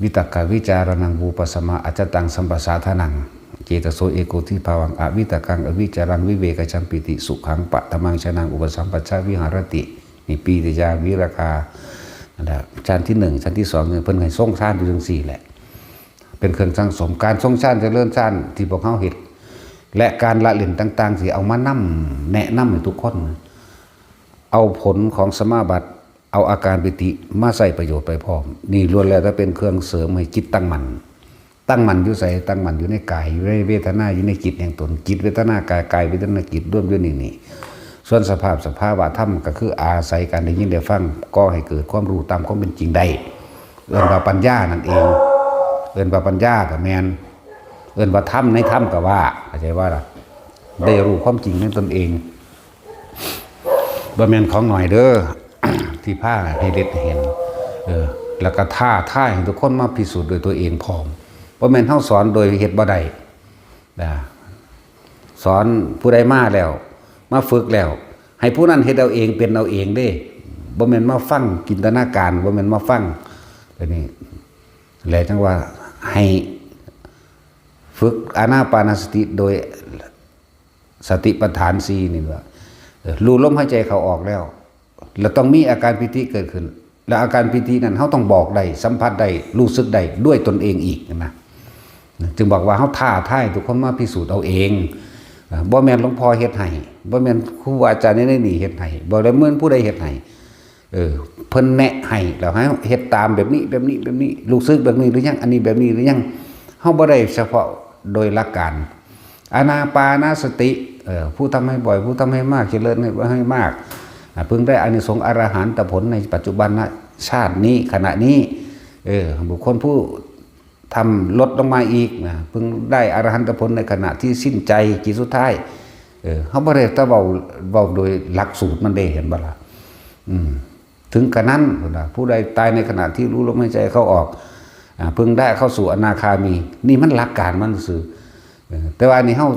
วิตกวิจารณัง วิปัสสมา อจตัง สัมปสาทานัง เจตโส เอโกทิภาวัง อวิตกัง อวิจารัง วิเวกจัมปิติ สุขัง ปฐมังฌานัง อุปสัมปัชชาวิหารติ นี่ ปีติยาวิราคา นั่นแหละ ฌานที่หนึ่ง ฌานที่สองเนี่ย เพิ่นให้ทรงฌานอยู่จังซี่แหละ เป็นเครื่องสั่งสม การทรงฌานเจริญฌานที่พวกเฮาเฮ็ด และการละเล่นต่างๆ ที่เอามานำแนะนำให้ทุกคน เอาผลของสมาบัติ เอาอาการปีติมาใช้ประโยชน์ไปพร้อม นี่ล้วนแล้วแต่เป็นเครื่องเสริมให้จิตตั้งมั่น ตั้งมั่นอยู่ไส ตั้งมั่นอยู่ในกาย อยู่ในเวทนา อยู่ในจิตแห่งตน จิตเวทนากาย กายเวทนาจิต รวมอยู่นี่นี่ ส่วนสภาพสภาวะธรรมก็คืออาศัยการได้ยินได้ฟัง ก่อให้เกิดความรู้ตามความเป็นจริงได้ เอิ้นว่าปัญญานั่นเอง เอิ้นว่าปัญญาก็แม่น เอิ้นว่าธรรมในธรรมก็ว่า เข้าใจว่าล่ะ ได้รู้ความจริงในตนเอง บ่แม่นของน้อยเด้อ ที่พาให้เฮ็ดให้เห็น เออ แล้วก็ท้าทายให้ทุกคนมาพิสูจน์ด้วยตัวเองพร้อม บ่แม่นเฮาสอนโดยเฮ็ดบ่ได้ นะ สอนผู้ใดมาแล้ว มาฝึกแล้ว ให้ผู้นั้นเฮ็ดเอาเอง เป็นเอาเองเด้ บ่แม่นมาฟังจินตนาการ บ่แม่นมาฟัง อันนี้แหละจังว่าให้ฝึกอานาปานสติโดยสติปัฏฐานสี่นี่ว่า เออ รู้ลมหายใจเข้าออกแล้ว แล้วต้องมีอาการปีติเกิดขึ้น แล้วอาการปีตินั้นเฮาต้องบอกได้ สัมผัสได้ รู้สึกได้ด้วยตนเองอีกนะ จึงบอกว่าเฮาท้าทายทุกคนมาพิสูจน์เอาเอง อ่า บ่แม่นหลวงพ่อเฮ็ดให้ บ่แม่นครูอาจารย์ในนี่เฮ็ดให้ บ่ได้แม่นผู้ใดเฮ็ดให้ เออ เพิ่นแนะให้ แล้วให้เฮ็ดตามแบบนี้ แบบนี้ แบบนี้ รู้สึกแบบนี้หรือยัง อันนี้แบบนี้หรือยัง เฮาบ่ได้เฉพาะโดยหลักการ อานาปานสติ เอ่อ ผู้ทำให้บ่อย ผู้ทำให้มาก เจริญให้มาก อ่า เพิ่งได้อานิสงส์อรหันตผลในปัจจุบันนะ ชาตินี้ ขณะนี้ เออ บุคคลผู้ทำลดลงมาอีกนะ เพิ่งได้อรหันตผลในขณะที่สิ้นใจ จิตสุดท้าย เออ เฮาบ่ได้แต่เว้า เว้าโดยหลักสูตรมันเด้ เห็นบ่ล่ะ อืม ถึงกระนั้นพุ้นน่ะ ผู้ใดตายในขณะที่รู้ลมหายใจเข้าออก อ่า เพิ่งได้เข้าสู่อนาคามี นี่มันหลักการมันซื่อ เออ แต่ว่าอันนี้เฮา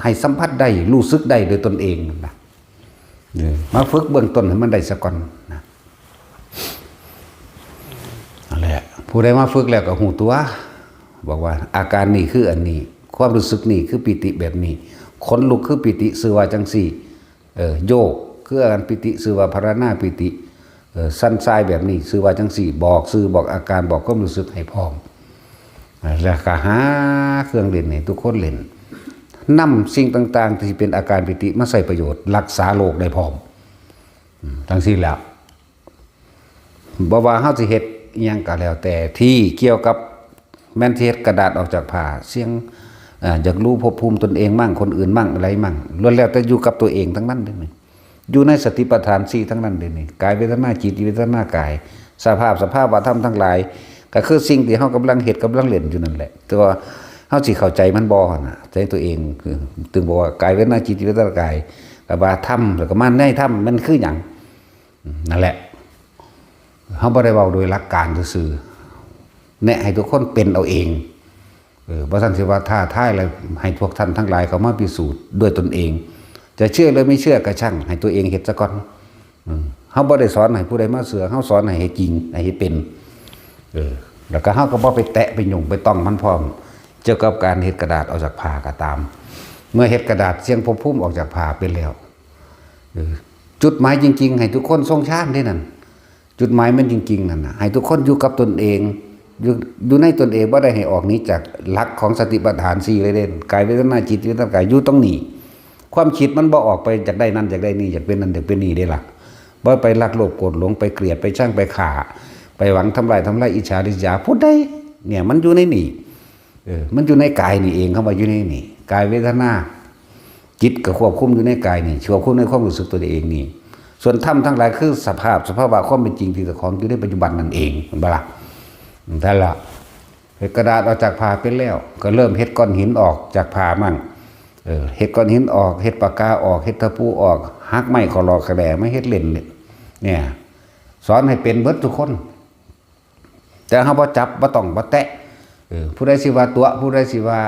ให้สัมผัสได้ รู้สึกได้โดยตนเองนะ เออ มาฝึกเบื้องต้นให้มันได้ซะก่อนนะ นั่นแหละ ผู้ใดมาฝึกแล้วก็ฮู้ตัว บอกว่าอาการนี้คืออันนี้ ความรู้สึกนี้คือปีติแบบนี้ ขนลุกคือปีติ ซื่อว่าจังซี่ เออ โยก คืออาการปีติ ชื่อว่าภาวนาปีติ เอ่อ สั่นทรายแบบนี้ ชื่อว่าจังซี่ บอกชื่อ บอกอาการ บอกความรู้สึกให้พร้อม แล้วก็หาเครื่องเล่นให้ทุกคนเล่น นำสิ่งต่างๆ ที่เป็นอาการปีติมาใช้ประโยชน์ รักษาโรคได้พร้อม อืม จังซี่แหละ บ่ว่าเฮาสิเฮ็ดอิหยังก็แล้วแต่ ที่เกี่ยวกับ แม่นสิเฮ็ดกระดาษออกจากผ้า เสี่ยง เอ่อ อยากรู้ภพภูมิตนเองมั่ง คนอื่นมั่ง อะไรมั่ง ล้วนแล้วแต่อยู่กับตัวเองทั้งนั้นเด้นี่ อยู่ในสติปัฏฐานสี่ทั้งนั้นเด้นี่ กายเวทนาจิต เวทนากาย สภาพ สภาวะธรรมทั้งหลาย ก็คือสิ่งที่เฮากำลังเฮ็ด กำลังเล่นอยู่นั่นแหละ แต่ว่าเฮาสิเข้าใจมันบ่หั่นน่ะ ใจตัวเอง คือ ถึงบอกว่ากายเวทนาจิต เวทนากาย ก็ว่าธรรม แล้วก็มาในธรรม มันคือหยัง นั่นแหละ เฮาบ่ได้เว้าโดยหลักการซื่อๆ แนะให้ทุกคนเป็นเอาเอง เออ บ่ซั้นสิว่าท้าทายแล้วให้พวกท่านทั้งหลายเข้ามาพิสูจน์ด้วยตนเอง จะเชื่อหรือไม่เชื่อก็ช่าง ให้ตัวเองเฮ็ดซะก่อน อืม เฮาบ่ได้สอนให้ผู้ใดมาเชื่อ เฮาสอนให้เฮ็ดจริง ให้เฮ็ดเป็น เออ แล้วก็เฮาก็บ่ไปแตะไปยุ่งไปต้องมันพร้อม เกี่ยวกับการเฮ็ดกระดาษออกจากผ้าก็ตาม เมื่อเฮ็ดกระดาษเสี่ยงภพภูมิออกจากผ้าเป็นแล้ว เออ จุดหมายจริงๆ ให้ทุกคนทรงฌานเด้นั่น จุดหมายมันจริงๆ นั่นน่ะ ให้ทุกคนอยู่กับตนเอง อยู่ อยู่ในตนเอง บ่ได้ให้ออกหนีจากหลักของสติปัฏฐานสี่เลยเด้ กายเวทนาจิต เวทนากาย อยู่ตรงนี้ ความคิดมันบ่ออกไปอยากได้นั่นอยากได้นี่ อยากเป็นนั่นอยากเป็นนี่เด้ล่ะ บ่ไปรักโลภโกรธหลง ไปเกลียด ไปชัง ไปฆ่า ไปหวังทำลาย ทำลายอิจฉาริษยา ผู้ใด เนี่ย มันอยู่ในนี่ เออ มันอยู่ในกายนี่เอง คำว่าอยู่ในนี่ กายเวทนา จิตก็ควบคุมอยู่ในกายนี่ ควบคุมในความรู้สึกตัวเองนี่ ส่วนธรรมทั้งหลายคือสภาพ สภาวะความเป็นจริงที่เจ้าของอยู่ในปัจจุบันนั่นเอง เห็นบ่ล่ะ? นั่นล่ะ เฮ็ดกระดาษออกจากผ้าเป็นแล้ว ก็เริ่มเฮ็ดก้อนหินออกจากผ้ามั่ง เออ เฮ็ดก้อนหินออก เฮ็ดปากกาออก เฮ็ดตะปูออก หักไม้ขอหลอกขะแดมาเฮ็ดเล่นเนี่ย สอนให้เป็นเบิดทุกคน แต่เฮาบ่จับ บ่ต้อง บ่แตะ เออ ผู้ใดสิว่าตั๋ว ผู้ใดสิว่า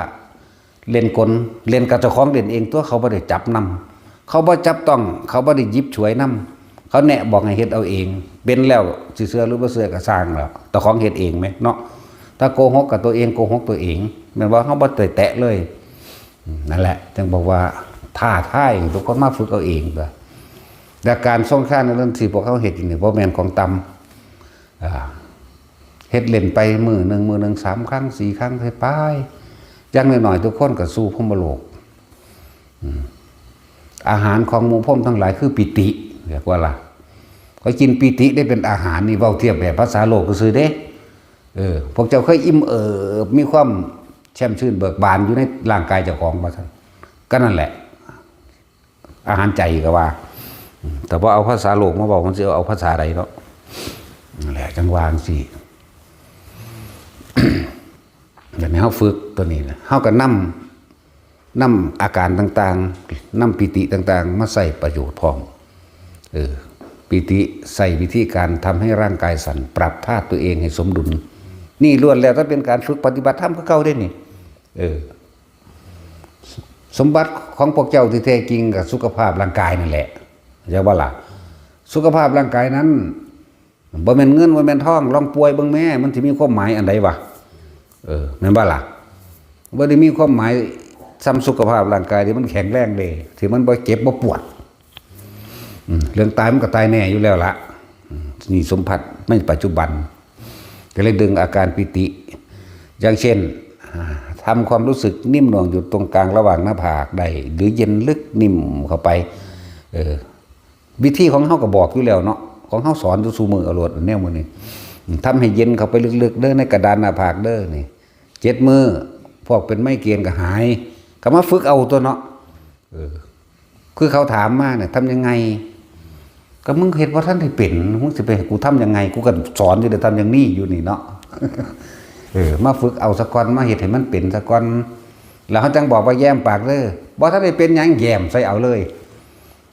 เล่นกล เล่นกับเจ้าของเล่นเองตั๋ว เขาบ่ได้จับนำ เขาบ่จับต้อง เขาบ่ได้หยิบฉวยนำ เขาแนะบอกให้เฮ็ดเอาเอง เป็นแล้วสิเชื่อหรือบ่เชื่อก็ซ่างแล้ว เจ้าของเฮ็ดเองแหมเนาะ ถ้าโกหกก็ตัวเองโกหกตัวเอง แม่นบ่ เฮาบ่ได้แตะเลย อืม นั่นแหละ จั่งบอกว่าท้าทายทุกคนมาฝึกเอาเองตัว แต่การทรงฌานในเรื่องที่พวกเขาเฮ็ดอยู่นี่บ่แม่นของต่ำ อ่า เฮ็ดเล่นไปมื้อหนึ่ง มื้อหนึ่งสามครั้ง สี่ครั้งไป อย่างน้อยๆ ทุกคนก็สู่พรหมโลก อืม อาหารของหมู่พรหมทั้งหลายคือปีติ เรียกว่าล่ะ ก็กินปีติได้เป็นอาหารนี่ เว้าเทียบแบบภาษาโลกซื่อๆ เด้ เออ พวกเจ้าเคยอิ่มเอิบ มีความแช่มชื่นเบิกบานอยู่ในร่างกายเจ้าของบ่ซั่น ก็นั่นแหละ อาหารใจก็ว่า แต่ว่าเอาภาษาโลกมาบอก มันสิเอาภาษาใดเนาะ นั่นแหละ จั่งว่าจั่งซี้ เดี๋ยวนี้เฮาฝึกตัวนี้นะ เฮาก็นำ นำอาการต่างๆ นำปีติต่างๆ มาใช้ประโยชน์พร้อม เออ ปีติใช้วิธีการทำให้ร่างกายสั่น ปรับธาตุตัวเองให้สมดุล นี่ล้วนแล้วแต่เป็นการฝึกปฏิบัติธรรมคือเก่าเด้นี่ เออ สมบัติของพวกเจ้าที่แท้จริงก็สุขภาพร่างกายนั่นแหละ เข้าใจบ่ล่ะ สุขภาพร่างกายนั้น บ่แม่นเงิน บ่แม่นทอง ลองป่วยเบิ่งแหม มันสิมีความหมายอันใดวะ เออ แม่นบ่ล่ะ บ่ได้มีความหมายส่ำสุขภาพร่างกายที่มันแข็งแรงเด้ ที่มันบ่เจ็บบ่ปวด อืม เรื่องตายมันก็ตายแน่อยู่แล้วล่ะ อืม นี่สมบัติในปัจจุบัน ก็เลยดึงอาการปีติ อย่างเช่น อ่า ทำความรู้สึกนิ่มนวลอยู่ตรงกลางระหว่างหน้าผากได้ หรือเย็นลึกนิ่มเข้าไป เออ วิธีของเฮาก็บอกอยู่แล้วเนาะ ของเฮาสอนอยู่ซุมื้อเอาโลด แนวมื้อนี้ ทำให้เย็นเข้าไปลึกๆ เด้อ ในกระดานหน้าผากเด้อนี่ เจ็ดมื้อ พวกเป็นไมเกรนก็หาย ก็มาฝึกเอาตัวเนาะ เออ คือเขาถามมาเนี่ย ทำยังไง ก็มึงเฮ็ดบ่ทันได้เป็น มึงสิไปให้กูทำยังไง กูก็สอนอยู่เด้อ ทำอย่างนี้อยู่นี่เนาะ เออ มาฝึกเอาซะก่อน มาเฮ็ดให้มันเป็นซะก่อน แล้วเฮาจั่งบอกว่าแย้มปากเด้อ บ่ทันได้เป็นหยัง แย้มใส่เอาเลย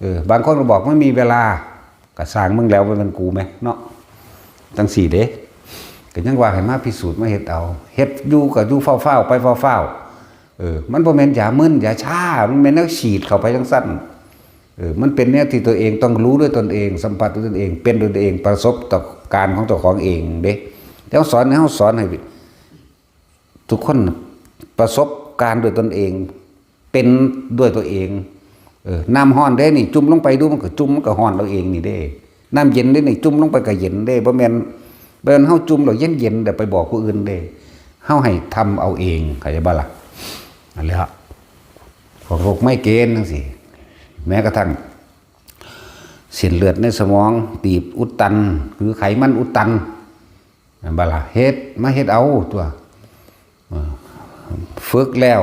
เออ บางคนก็บอกไม่มีเวลา ก็ซ่างมึงแล้ว บ่แม่นกูแหมเนาะ จั่งซี้เด้ ก็ยังว่าให้มาพิสูจน์ มาเฮ็ดเอา เฮ็ดอยู่ก็อยู่ฟ้าวๆ ไปฟ้าวๆ เออ มันบ่แม่นยามึนยาชา มันแม่นแนวฉีดเข้าไปจั่งซั้น เออ มันเป็นแนวที่ตัวเองต้องรู้ด้วยตนเอง สัมผัสด้วยตนเอง เป็นด้วยตนเอง ประสบต่อการของเจ้าของเองเด้ แล้วสอนให้เฮา สอนให้ทุกคนประสบการณ์ด้วยตนเอง เป็นด้วยตัวเอง เออ น้ำฮ้อนเด้นี่ จุ่มลงไปดู มันก็จุ่ม มันก็ฮ้อนเอาเองนี่เด้ น้ำเย็นเด้นี่ จุ่มลงไปก็เย็นเด้ บ่แม่น บ่แม่นเฮาจุ่มแล้วเย็นๆ เดี๋ยวไปบอกผู้อื่นเด้ เฮาให้ทำเอาเอง เข้าใจบ่ล่ะ? นั่นแหละ พวกโรคไมเกรนจังซี้ แม้กระทั่งเส้นเลือดในสมองตีบอุดตัน หรือไขมันอุดตัน แม่นบ่ล่ะ? เฮ็ด มาเฮ็ดเอาตั๊ว เออ ฝึกแล้ว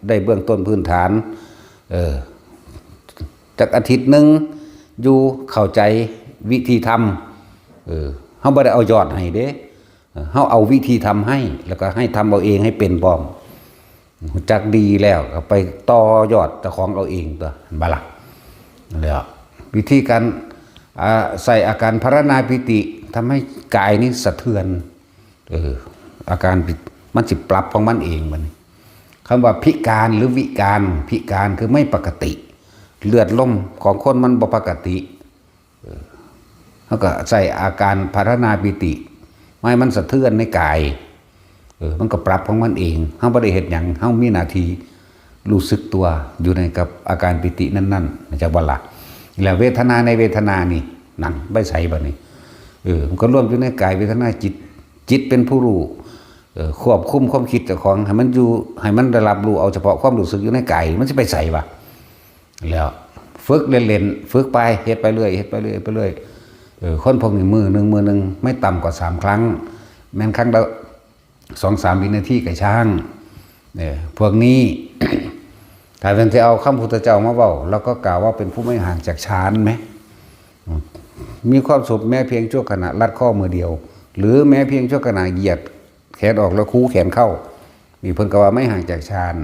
ได้เบื้องต้นพื้นฐาน เออ จักอาทิตย์หนึ่งอยู่เข้าใจวิธีทำ เออ เฮาบ่ได้เอายอดให้เด้ เออ เฮาเอาวิธีทำให้ แล้วก็ให้ทำเอาเองให้เป็นพร้อม รู้จักดีแล้วก็ไปต่อยอดเจ้าของเอาเองตั๊ว แม่นบ่ล่ะ? แล้ววิธีการ อ่า ใส่อาการพารานาปิติ ทำให้กายนี้สะเทือน เออ อาการผิด มันสิปรับของมันเองบัดนี้ คำว่าพิการหรือวิการ พิการคือไม่ปกติ เลือดลมของคนมันบ่ปกติ เออ เฮาก็ใส่อาการพารานาปิติ ไม่ให้มันสะเทือนในกาย เออ มันก็ปรับของมันเอง เฮาบ่ได้เฮ็ดหยัง เฮามีหน้าที่รู้สึกตัวอยู่ในกับอาการปิตินั้นๆ จักบ่ล่ะ? แล้วเวทนาในเวทนานี่ นั่น ไปใส่บัดนี้ เออ มันก็รวมอยู่ในกายเวทนาจิต จิตเป็นผู้รู้ เออ ควบคุมความคิดเจ้าของ ให้มันอยู่ ให้มันได้รับรู้เอาเฉพาะความรู้สึกอยู่ในกาย มันสิไปใส่วะ? แล้วฝึกเล่นๆ ฝึกไป เฮ็ดไปเรื่อย เฮ็ดไปเรื่อย ไปเรื่อย เออ คนพวกนี้มื้อหนึ่ง มื้อหนึ่งไม่ต่ำกว่าสามครั้ง แม่นครั้งละสองสามวินาทีก็ช่าง เออ พวกนี้ ถ้าเป็นที่เอาคำพุทธเจ้ามาเว้า เราก็กล่าวว่าเป็นผู้ไม่ห่างจากฌานไหม? มีความสุขแม้เพียงชั่วขณะรัดข้อมือเดียว หรือแม้เพียงชั่วขณะเหยียดแขนออกแล้วคูแขนเข้า นี่เพิ่นก็ว่าไม่ห่างจากฌาน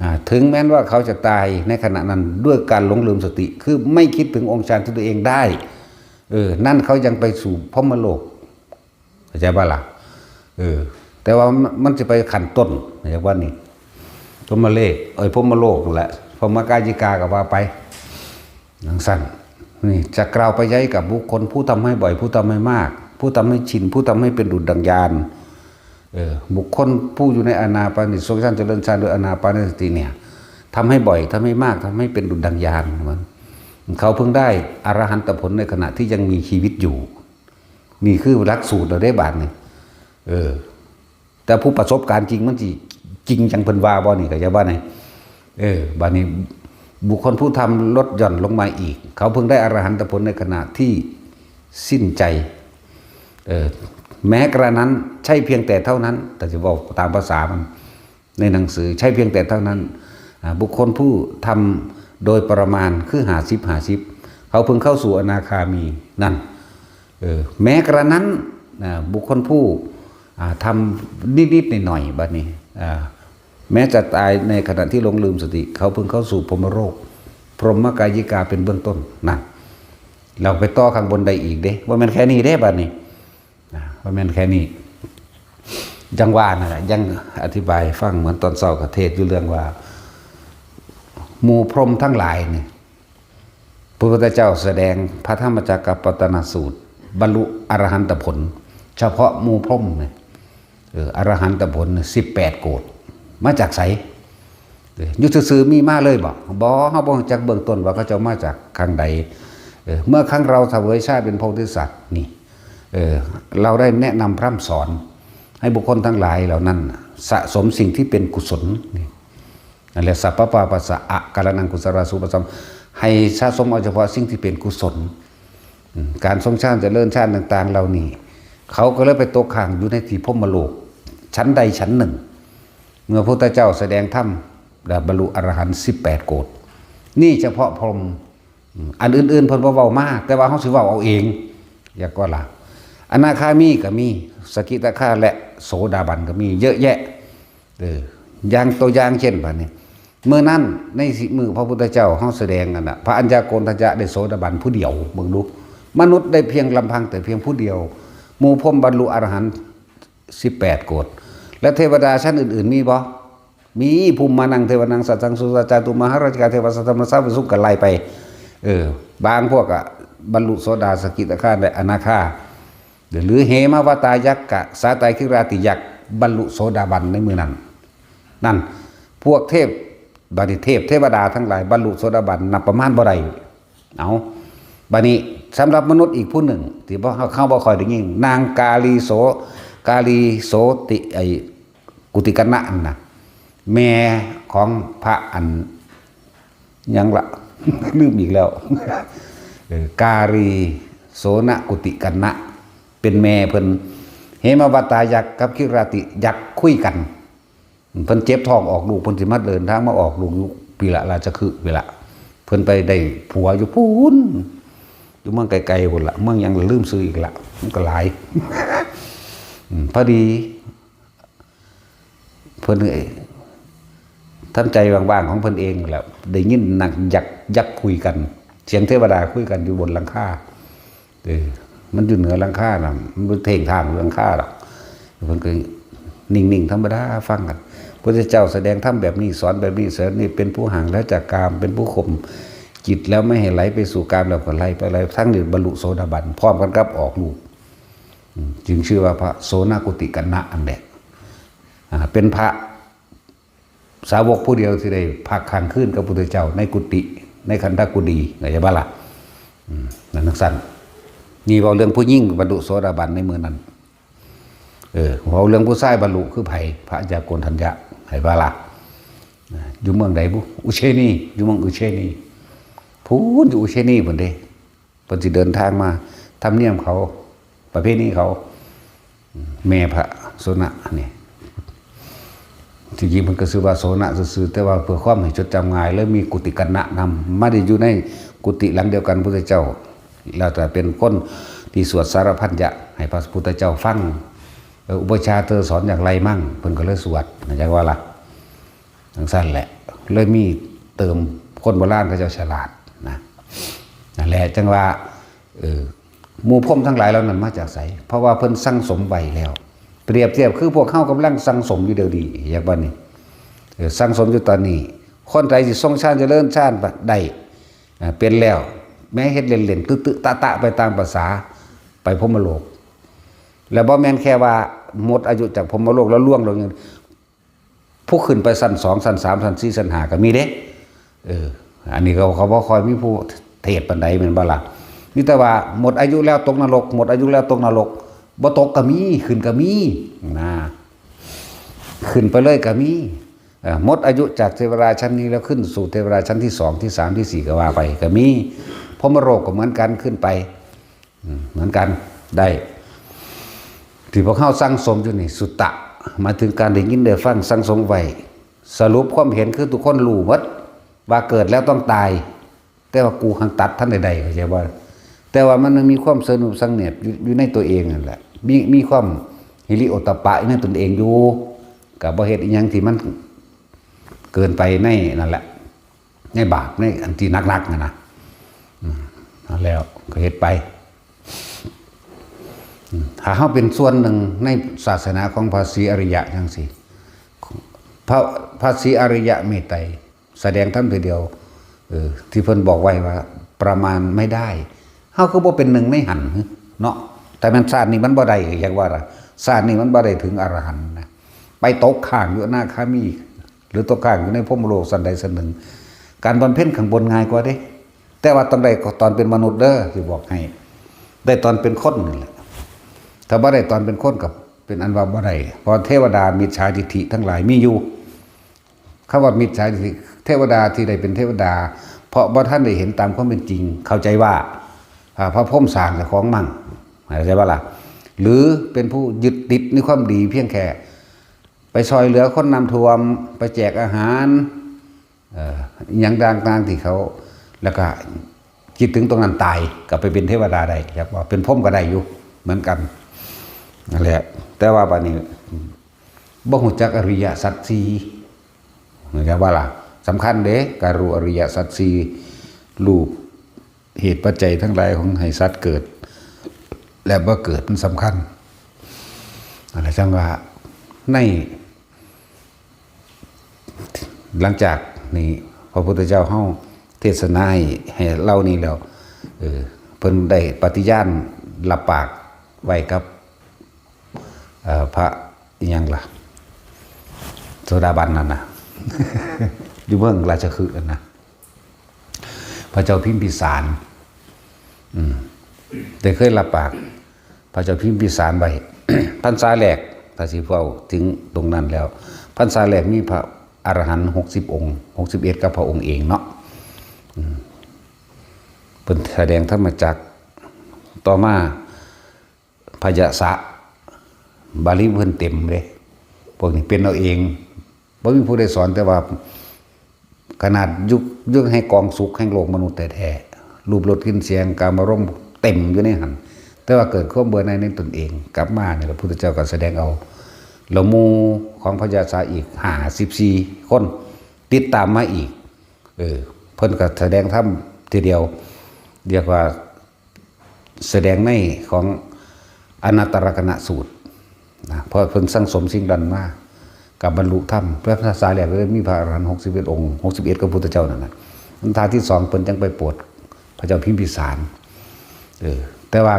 อ่า ถึงแม้นว่าเขาจะตายในขณะนั้นด้วยการหลงลืมสติ คือไม่คิดถึงองค์ฌานที่ตัวเองได้ เออ นั่นเขายังไปสู่พรหมโลก เข้าใจบ่ล่ะ? เออ แต่ว่ามัน มันสิไปขั้นต้น เรียกว่านี่ พรหมเลข เอ้ย พรหมโลกนั่นแหละ พรหมกายิกาก็ว่าไป จั่งซั้น นี่จะกล่าวไปใหญ่กับบุคคลผู้ทำให้บ่อย ผู้ทำให้มาก ผู้ทำให้ชิน ผู้ทำให้เป็นดุจดังญาณ เออ บุคคลผู้อยู่ในอานาปานสติ ทรงฌานเจริญฌานโดยอานาปานสติเนี่ย ทำให้บ่อย ทำให้มาก ทำให้เป็นดุจดังญาณมัน เขาเพิ่งได้อรหันตผลในขณะที่ยังมีชีวิตอยู่ นี่คือหลักสูตรเราได้บาดนี่ เออ แต่ผู้ประสบการณ์จริงมันสิจริงจังเพิ่นว่าบ่นี่ เข้าใจบ่นี่? เออ บาดนี้บุคคลผู้ทำลดหย่อนลงมาอีก เขาเพิ่งได้อรหันตผลในขณะที่สิ้นใจ เออ แม้กระนั้นใช่เพียงแต่เท่านั้น แต่จะบอกตามภาษามัน ในหนังสือ ใช่เพียงแต่เท่านั้น อ่า บุคคลผู้ทำโดยประมาณคือห้าสิบ ห้าสิบ เขาเพิ่งเข้าสู่อนาคามีนั่น เออ แม้กระนั้น อ่า บุคคลผู้ อ่า ทำนิดๆหน่อยๆ บัดนี้ อ่า แม้จะตายในขณะที่หลงลืมสติ เขาเพิ่งเข้าสู่พรหมโลก พรหมกายิกาเป็นเบื้องต้นนั่น เราไปต่อข้างบนได้อีกเด้ บ่แม่นแค่นี้เด้บัดนี้ นะ บ่แม่นแค่นี้ จั่งว่านั่นแหละ ยังอธิบายฟังเหมือนตอนเช้าก็เทศน์อยู่เรื่องว่า หมู่พรหมทั้งหลายนี่ พระพุทธเจ้าแสดงพระธรรมจักรกัปปวัตนสูตร บรรลุอรหันตผล เฉพาะหมู่พรหมเนี่ย เออ อรหันตผลเนี่ย สิบแปดโกฏ มาจากไส? เออ อยู่ซื่อๆมีมาเลยบ่? บ่ เฮาบ่รู้จักเบื้องต้นว่าเขาเจ้ามาจากข้างใด เออ เมื่อครั้งเราเสวยชาติเป็นโพธิสัตว์นี่ เออ เราได้แนะนำพร่ำสอนให้บุคคลทั้งหลายเหล่านั้นสะสมสิ่งที่เป็นกุศลนี่ นั่นแหละ สัพพะปาปัสสะอะการะณังกุศลาสุปสัม ให้สะสมเอาเฉพาะสิ่งที่เป็นกุศล อืม การทรงฌานเจริญฌานต่างๆเหล่านี้ เขาก็เลยไปตกค้างอยู่ในที่พรหมโลก ชั้นใดชั้นหนึ่ง เมื่อพระพุทธเจ้าแสดงธรรม และบรรลุอรหันต์สิบแปดโกฏ นี่เฉพาะพรหม อืม อันอื่นๆเพิ่นบ่เว้ามา แต่ว่าเฮาสิเว้าเอาเอง อยากก็ล่ะ อนาคามีก็มี สกิทาคาและโสดาบันก็มี เยอะแยะ เออ อย่างตัวอย่างเช่นบัดนี้ มื้อนั้นในสิมื้อพระพุทธเจ้าเฮาแสดงนั่นน่ะ พระอัญญาโกณฑัญญะได้โสดาบันผู้เดียว เบิ่งดู มนุษย์ได้เพียงลำพังแต่เพียงผู้เดียว หมู่พรหมบรรลุอรหันต์สิบแปดโกฏ และเทวดาชั้นอื่นๆมีบ่? มี ภูมิมานังเทวานังสัตถังสุสาจาตุมหาราชิกาเทวาสัตธรรมสาวิสุกก็ไล่ไป เออ บางพวกอะบรรลุโสดาสกิทาคาและอนาคา หรือเหมาวตายักษ์กะสาตาคิราติยักษ์บรรลุโสดาบันในมื้อนั้น นั่น พวกเทพ บัดนี้เทพเทวดาทั้งหลายบรรลุโสดาบันนับประมาณบ่ได้ เอา บัดนี้สำหรับมนุษย์อีกผู้หนึ่ง ที่บ่ เฮาบ่ค่อยได้ยิน นางกาลีโส กาลีโสติ ไอ้กุติกัณณะนั่นนะ แม่ของพระอัน หยังละ ลืมอีกแล้ว เออกาลีโสนกุติกัณณะ เป็นแม่เพิ่น เหมวัตตายักษ์กับคิราติยักษ์คุยกัน เพิ่นเจ็บท้องออกลูก เพิ่นสิมาเดินทางมาออกลูกอยู่พี้ละ ราชคฤห์พี้ละ เพิ่นไปได้ผัวอยู่พู้น อยู่เมืองไกลๆพู้นละ เมืองหยังลืมชื่ออีกละ มันก็หลาย อืม พอดี เพิ่นเอ้ย ทำใจว่างๆของเพิ่นเองแหละ ได้ยินนักยักษ์ ยักษ์คุยกัน เสียงเทวดาคุยกันอยู่บนหลังคา เออ มันอยู่เหนือหลังคาน่ะ มันบ่เท่งทางหลังคาดอก เพิ่นก็นิ่งๆธรรมดาฟังกัน พระพุทธเจ้าแสดงธรรมแบบนี้ สอนแบบนี้ สอนนี่ เป็นผู้ห่างไกลจากกาม เป็นผู้ข่มจิตแล้วไม่ให้ไหลไปสู่กาม แล้วก็ไหลไปไหล ทั้งนี้บรรลุโสดาบัน พร้อมกันกับออกลูก อืม จึงชื่อว่าพระโสนกุติกัณณะอันแหละ อ่า เป็นพระสาวกผู้เดียวที่ได้พักค้างคืนกับพุทธเจ้าในกุฏิ ในคันธกุฎี เข้าใจบ่ล่ะ อืม นั่นจั่งซั้น นี่เว้าเรื่องผู้หญิงบรรลุโสดาบันในมื้อนั้น เออ เว้าเรื่องผู้ชายบรรลุคือไผ พระยาโกณฑัญญะ เข้าใจบ่ล่ะ อ่า อยู่เมืองใดบุ อุเชนี อยู่เมืองอุเชนี พู้นอยู่อุเชนีพู้นเด้ เพิ่นสิเดินทางมา ธรรมเนียมเขา ประเพณีเขา แม่พระโสนนี่ ที่จริงเพิ่นก็ชื่อว่าโสนซื่อๆ แต่ว่าเพื่อความให้จดจำง่าย เลยมีกุติกัณณะนำ มาได้อยู่ในกุฏิหลังเดียวกันพุทธเจ้า แล้วแต่เป็นคนที่สวดสารพัญญะให้พระพุทธเจ้าฟัง เอ่อ อุปัชฌาย์เธอสอนอย่างไรมั่ง เพิ่นก็เลยสวด เข้าใจบ่ล่ะ จั่งซั้นแหละ เลยมีเติม คนโบราณเขาเจ้าฉลาดนะ นั่นแหละ จั่งว่า เออ หมู่พรหมทั้งหลายเหล่านั้นมาจากไส เพราะว่าเพิ่นสั่งสมไว้แล้ว เปรียบเทียบคือพวกเฮากำลังสั่งสมอยู่เดี๋ยวนี้ อยากว่านี่ เออ สั่งสมอยู่ตอนนี้ คนใดสิทรงฌานเจริญฌานได้ อ่า เป็นแล้ว แม้เฮ็ดเล่นๆ ตึๆ ตะๆ ไปตามประสา ไปพรหมโลก แล้วบ่แม่นแค่ว่าหมดอายุจากพรหมโลกแล้วล่วงลงอย่าง ผู้ขึ้นไปชั้นสอง ชั้นสาม ชั้นสี่ ชั้นห้า ก็มีเด้ เออ อันนี้เขา เขาบ่ค่อยมีผู้เทศน์ปานใดแม่นบ่ล่ะ มีแต่ว่าหมดอายุแล้วตกนรก หมดอายุแล้วตกนรก บ่ตกก็มี ขึ้นก็มี นะ ขึ้นไปเลยก็มี เอ่อ หมดอายุจากเทวดาชั้นนี้แล้วขึ้นสู่เทวดาชั้นที่สอง ที่สาม ที่สี่ ก็ว่าไป ก็มี พรหมโลกก็เหมือนกัน ขึ้นไป อืม เหมือนกัน ได้ ที่พวกเฮาสั่งสมอยู่นี่ สุตตะ หมายถึงการได้ยินได้ฟังสั่งสมไว้ สรุปความเห็นคือทุกคนรู้หมด ว่าเกิดแล้วต้องตาย แต่ว่ากูหังตัดทันใดๆ เข้าใจบ่ แต่ว่ามันมีความสงบเสงี่ยมอยู่ อยู่ในตัวเองนั่นแหละ มี มีความฮิริโอตตัปปะอยู่ในตนเองอยู่ ก็บ่เฮ็ดอิหยังที่มันเกินไปในนั่นแหละ ในบาป ในอันที่หนักๆ นั่นนะ อืม เอาแล้วก็เฮ็ดไป อืม ถ้าเฮาเป็นส่วนหนึ่งในศาสนาของพระศรีอริยะจั่งซี้ พระ พระศรีอริยะเมตไตร แสดงธรรมเทื่อเดียว เออ ที่เพิ่นบอกไว้ว่าประมาณไม่ได้ เฮาคือบ่เป็นหนึ่งในหั้นเนาะ แต่แม่นชาตินี้มันบ่ได้ อยากว่าล่ะ ชาตินี้มันบ่ได้ถึงอรหันต์นะ ไปตกค้างอยู่อนาคามี หรือตกค้างอยู่ในพรหมโลกชั้นใดชั้นหนึ่ง การบำเพ็ญข้างบนง่ายกว่าเด้ แต่ว่าต้องได้ตอนเป็นมนุษย์เด้อ สิบอกให้ ได้ตอนเป็นคนนี่แหละ ถ้าบ่ได้ตอนเป็นคนก็เป็นอันว่าบ่ได้ เพราะเทวดามิจฉาทิฏฐิทั้งหลายมีอยู่ คำว่ามิจฉาทิฏฐิ เทวดาที่ได้เป็นเทวดา เพราะบ่ทันได้เห็นตามความเป็นจริง เข้าใจว่า อ่า พระพรหมสร้างเจ้าของมั่ง เข้าใจบ่ล่ะ หรือเป็นผู้ยึดติดในความดีเพียงแค่ ไปซ่อยเหลือคนน้ำท่วม ไปแจกอาหาร เอ่อ อิหยังต่างๆที่เขา แล้วก็คิดถึงตรงนั้นตาย ก็ไปเป็นเทวดาได้ อยากว่าเป็นพรหมก็ได้อยู่เหมือนกัน นั่นแหละ แต่ว่าบัดนี้ บ่ฮู้จักอริยสัจสี่ เข้าใจบ่ล่ะ สำคัญเด้ การรู้อริยสัจสี่ รู้เหตุปัจจัยทั้งหลายของให้สัตว์เกิด และบ่เกิด มันสำคัญ นั่นแหละ จั่งว่า ใน หลังจากนี้ พระพุทธเจ้าเฮาเทศนาให้ ให้เล่านี้แล้ว เออ เพิ่นได้ปฏิญาณรับปากไว้กับ เอ่อ พระอิหยังล่ะ โสดาบันนั่นน่ะ อยู่เมืองราชคฤห์นั่นนะ พระเจ้าพิมพิสาร อืม ได้เคยรับปาก พระเจ้าพิมพิสารไว้ พรรษาแรก ถ้าสิเว้าถึงตรงนั้นแล้ว พรรษาแรกมีพระอรหันต์หกสิบองค์ หกสิบเอ็ด กับพระองค์เองเนาะ อืม เพิ่นแสดงธรรมจักร ต่อมา พยาสะ บาลีเพิ่นเต็มเด้ พวกนี้เป็นเอาเอง บ่มีผู้ใดสอน แต่ว่าขนาดยุค ยุคแห่งกองสุขแห่งโลกมนุษย์แท้ๆ รูปรสกลิ่นเสียง กามารมณ์เต็มอยู่ในหั้น แต่ว่าเกิดความเบื่อหน่ายในตนเอง กลับมานี่พระพุทธเจ้าก็แสดงเอา แล้วหมู่ของพยาสะอีกห้าสิบสี่คน ติดตามมาอีก เออ เพิ่นก็แสดงธรรมทีเดียว เรียกว่า แสดงในของอนัตตลกนสูตรนะ เพราะเพิ่นสั่งสมสิ่งนั้นมา กับบรรลุธรรม พรรษาแรกเลยมีพระอรหันต์หกสิบเอ็ดองค์ หกสิบเอ็ด กับพุทธเจ้านั่นน่ะ พรรษาที่สองเพิ่นจังไปโปรดพระเจ้าพิมพิสาร เออ แต่ว่า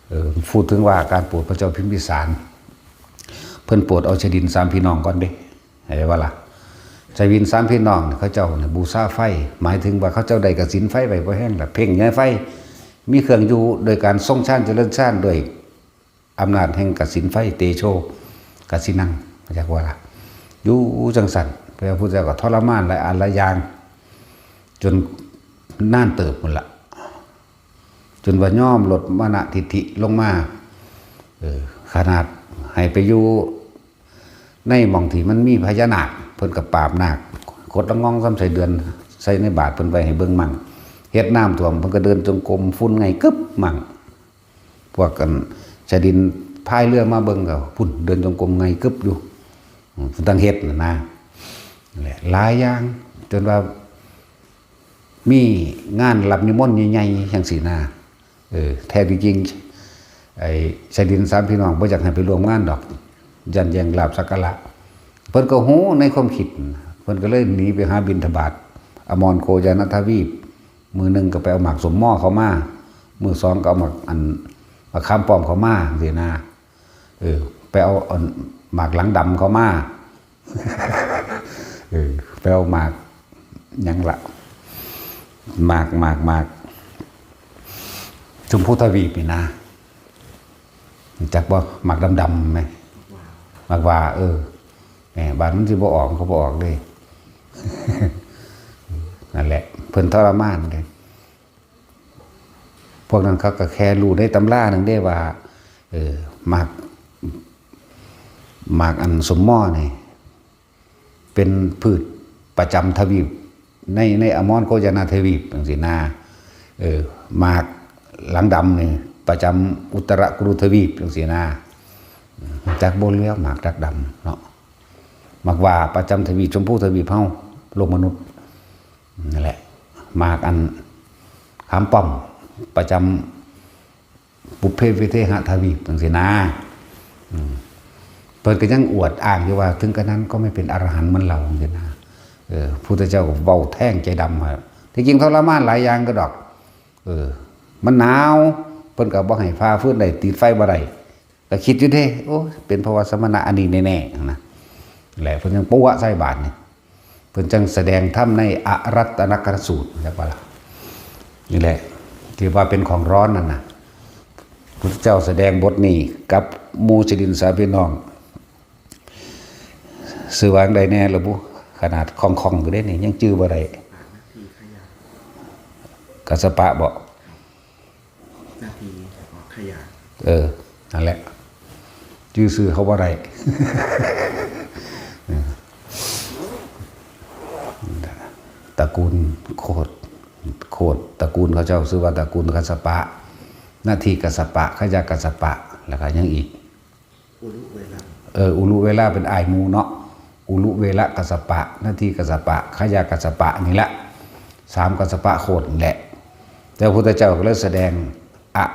เออ พูดถึงว่าการโปรดพระเจ้าพิมพิสาร เพิ่นโปรดเอาชดินสามพี่น้องก่อนเด้ เข้าใจบ่ล่ะ ชดินสามพี่น้องนี่เขาเจ้านี่บูชาไฟ หมายถึงว่าเขาเจ้าได้กสิณไฟไว้บ่แห้งละ เพ่งใหญ่ไฟ มีเครื่องอยู่โดยการทรงฌานเจริญฌานด้วยอำนาจแห่งกสิณไฟ เตโชกสิณัง เข้าใจบ่ล่ะ อยู่จังซั่น พระพุทธเจ้าก็ทรมานหลายอันหลายอย่าง จนนานเติบพุ้นละ จนว่ายอมลดมานะทิฏฐิลงมา เออ ขนาดให้ไปอยู่ในหม่องที่มันมีพญานาค เพิ่นก็ปราบนาค ขดละง่องส่ำไส้เดือน ใส่ในบาตรเพิ่นไว้ให้เบิ่งมั่ง เฮ็ดน้ำท่วม เพิ่นก็เดินจงกรม ฝุ่นไงกึบมั่ง พวกกันชดินพายเรือมาเบิ่งก็พุ้น เดินจงกรมไงกึบอยู่ อืม เพิ่นต้องเฮ็ดน่ะนะ นั่นแหละ หลายอย่าง จนว่า มีงานรับนิมนต์ใหญ่ๆจังซี้นะ เออ แท้ที่จริง ไอ้ชายดินสามพี่น้องบ่อยากให้ไปร่วมงานดอก ย้านแย่งลาภสักการะ เพิ่นก็ฮู้ในความคิด เพิ่นก็เลยหนีไปหาบิณฑบาต อมรโคจานทวีป มื้อหนึ่งก็ไปเอาหมากสมหม้อเข้ามา มื้อสองก็เอาหมากอัน หมากขามป้อมเข้ามาจังซี้นะ เออ ไปเอาอันหมากหลังดำเข้ามา เออ ไปเอาหมากหยังละ หมาก หมาก หมากชมพูทวีปนี่นะ รู้จักบ่ หมากดำๆไหม หมากว่า เออ แหม บาดมันสิบ่ออก เขาบ่ออกเลย นั่นแหละ เพิ่นทรมานเลย พวกนั้นเขาก็แค่รู้ในตำราหนึ่งได้ว่า เออ หมาก หมากอันสมหม้อนี่ เป็นพืชประจำทวีป ใน ในอมรโคจนาทวีปจังซี้นะ เออ หมากหลังดำนี่ ประจำอุตรกุรุทวีปจังซี้นะ จักบ่เหลือหมากดักดำเนาะ หมากว่าประจำทวีปชมพูทวีปเฮา โลกมนุษย์ นั่นแหละ หมากอันขามป้อม ประจำปุพเพวิเทหทวีปจังซี้นะ อืม เพิ่นก็ยังอวดอ้างอยู่ว่า ถึงกระนั้นก็ไม่เป็นอรหันต์เหมือนเราจังซี้นะ เออ พุทธเจ้าก็เว้าแทงใจดำว่า ที่จริงทรมานหลายอย่างก็ดอก เออ มันหนาว เพิ่นก็บ่ให้ผ่าฟืนได้ ติดไฟบ่ได้ ก็คิดอยู่เด้ โอ้ เป็นเพราะว่าสมณะอันนี้แน่ๆนะ แหละ เพิ่นจังปัวใส่บาดนี่ เพิ่นจังแสดงธรรมในอรัตตนกสูตร จักบ่ล่ะ นี่แหละ ที่ว่าเป็นของร้อนนั่นน่ะ พุทธเจ้าแสดงบทนี้กับหมู่ชดินสามพี่น้อง ชื่อว่าจั่งใดแน่ล่ะบุ ขนาดคล่องๆอยู่เด้นี่ ยังจื่อบ่ได้ กัสสปะบ่ นาทีออกขยะ เออ นั่นแหละ จื่อชื่อเขาบ่ได้ ตระกูลโคตร โคตร ตระกูลเขาเจ้าชื่อว่าตระกูลกัสสปะ นาทีกัสสปะ ขยะกัสสปะ แล้วก็ยังอีก อุลุเวลา เออ อุลุเวลาเป็นอ้ายหมู่เนาะ อุลุเวละกัสสปะ นาทีกัสสปะ ขยะกัสสปะนี่แหละ สามกัสสปะโคตรนี่แหละ แต่พระพุทธเจ้าก็เลยแสดง อะ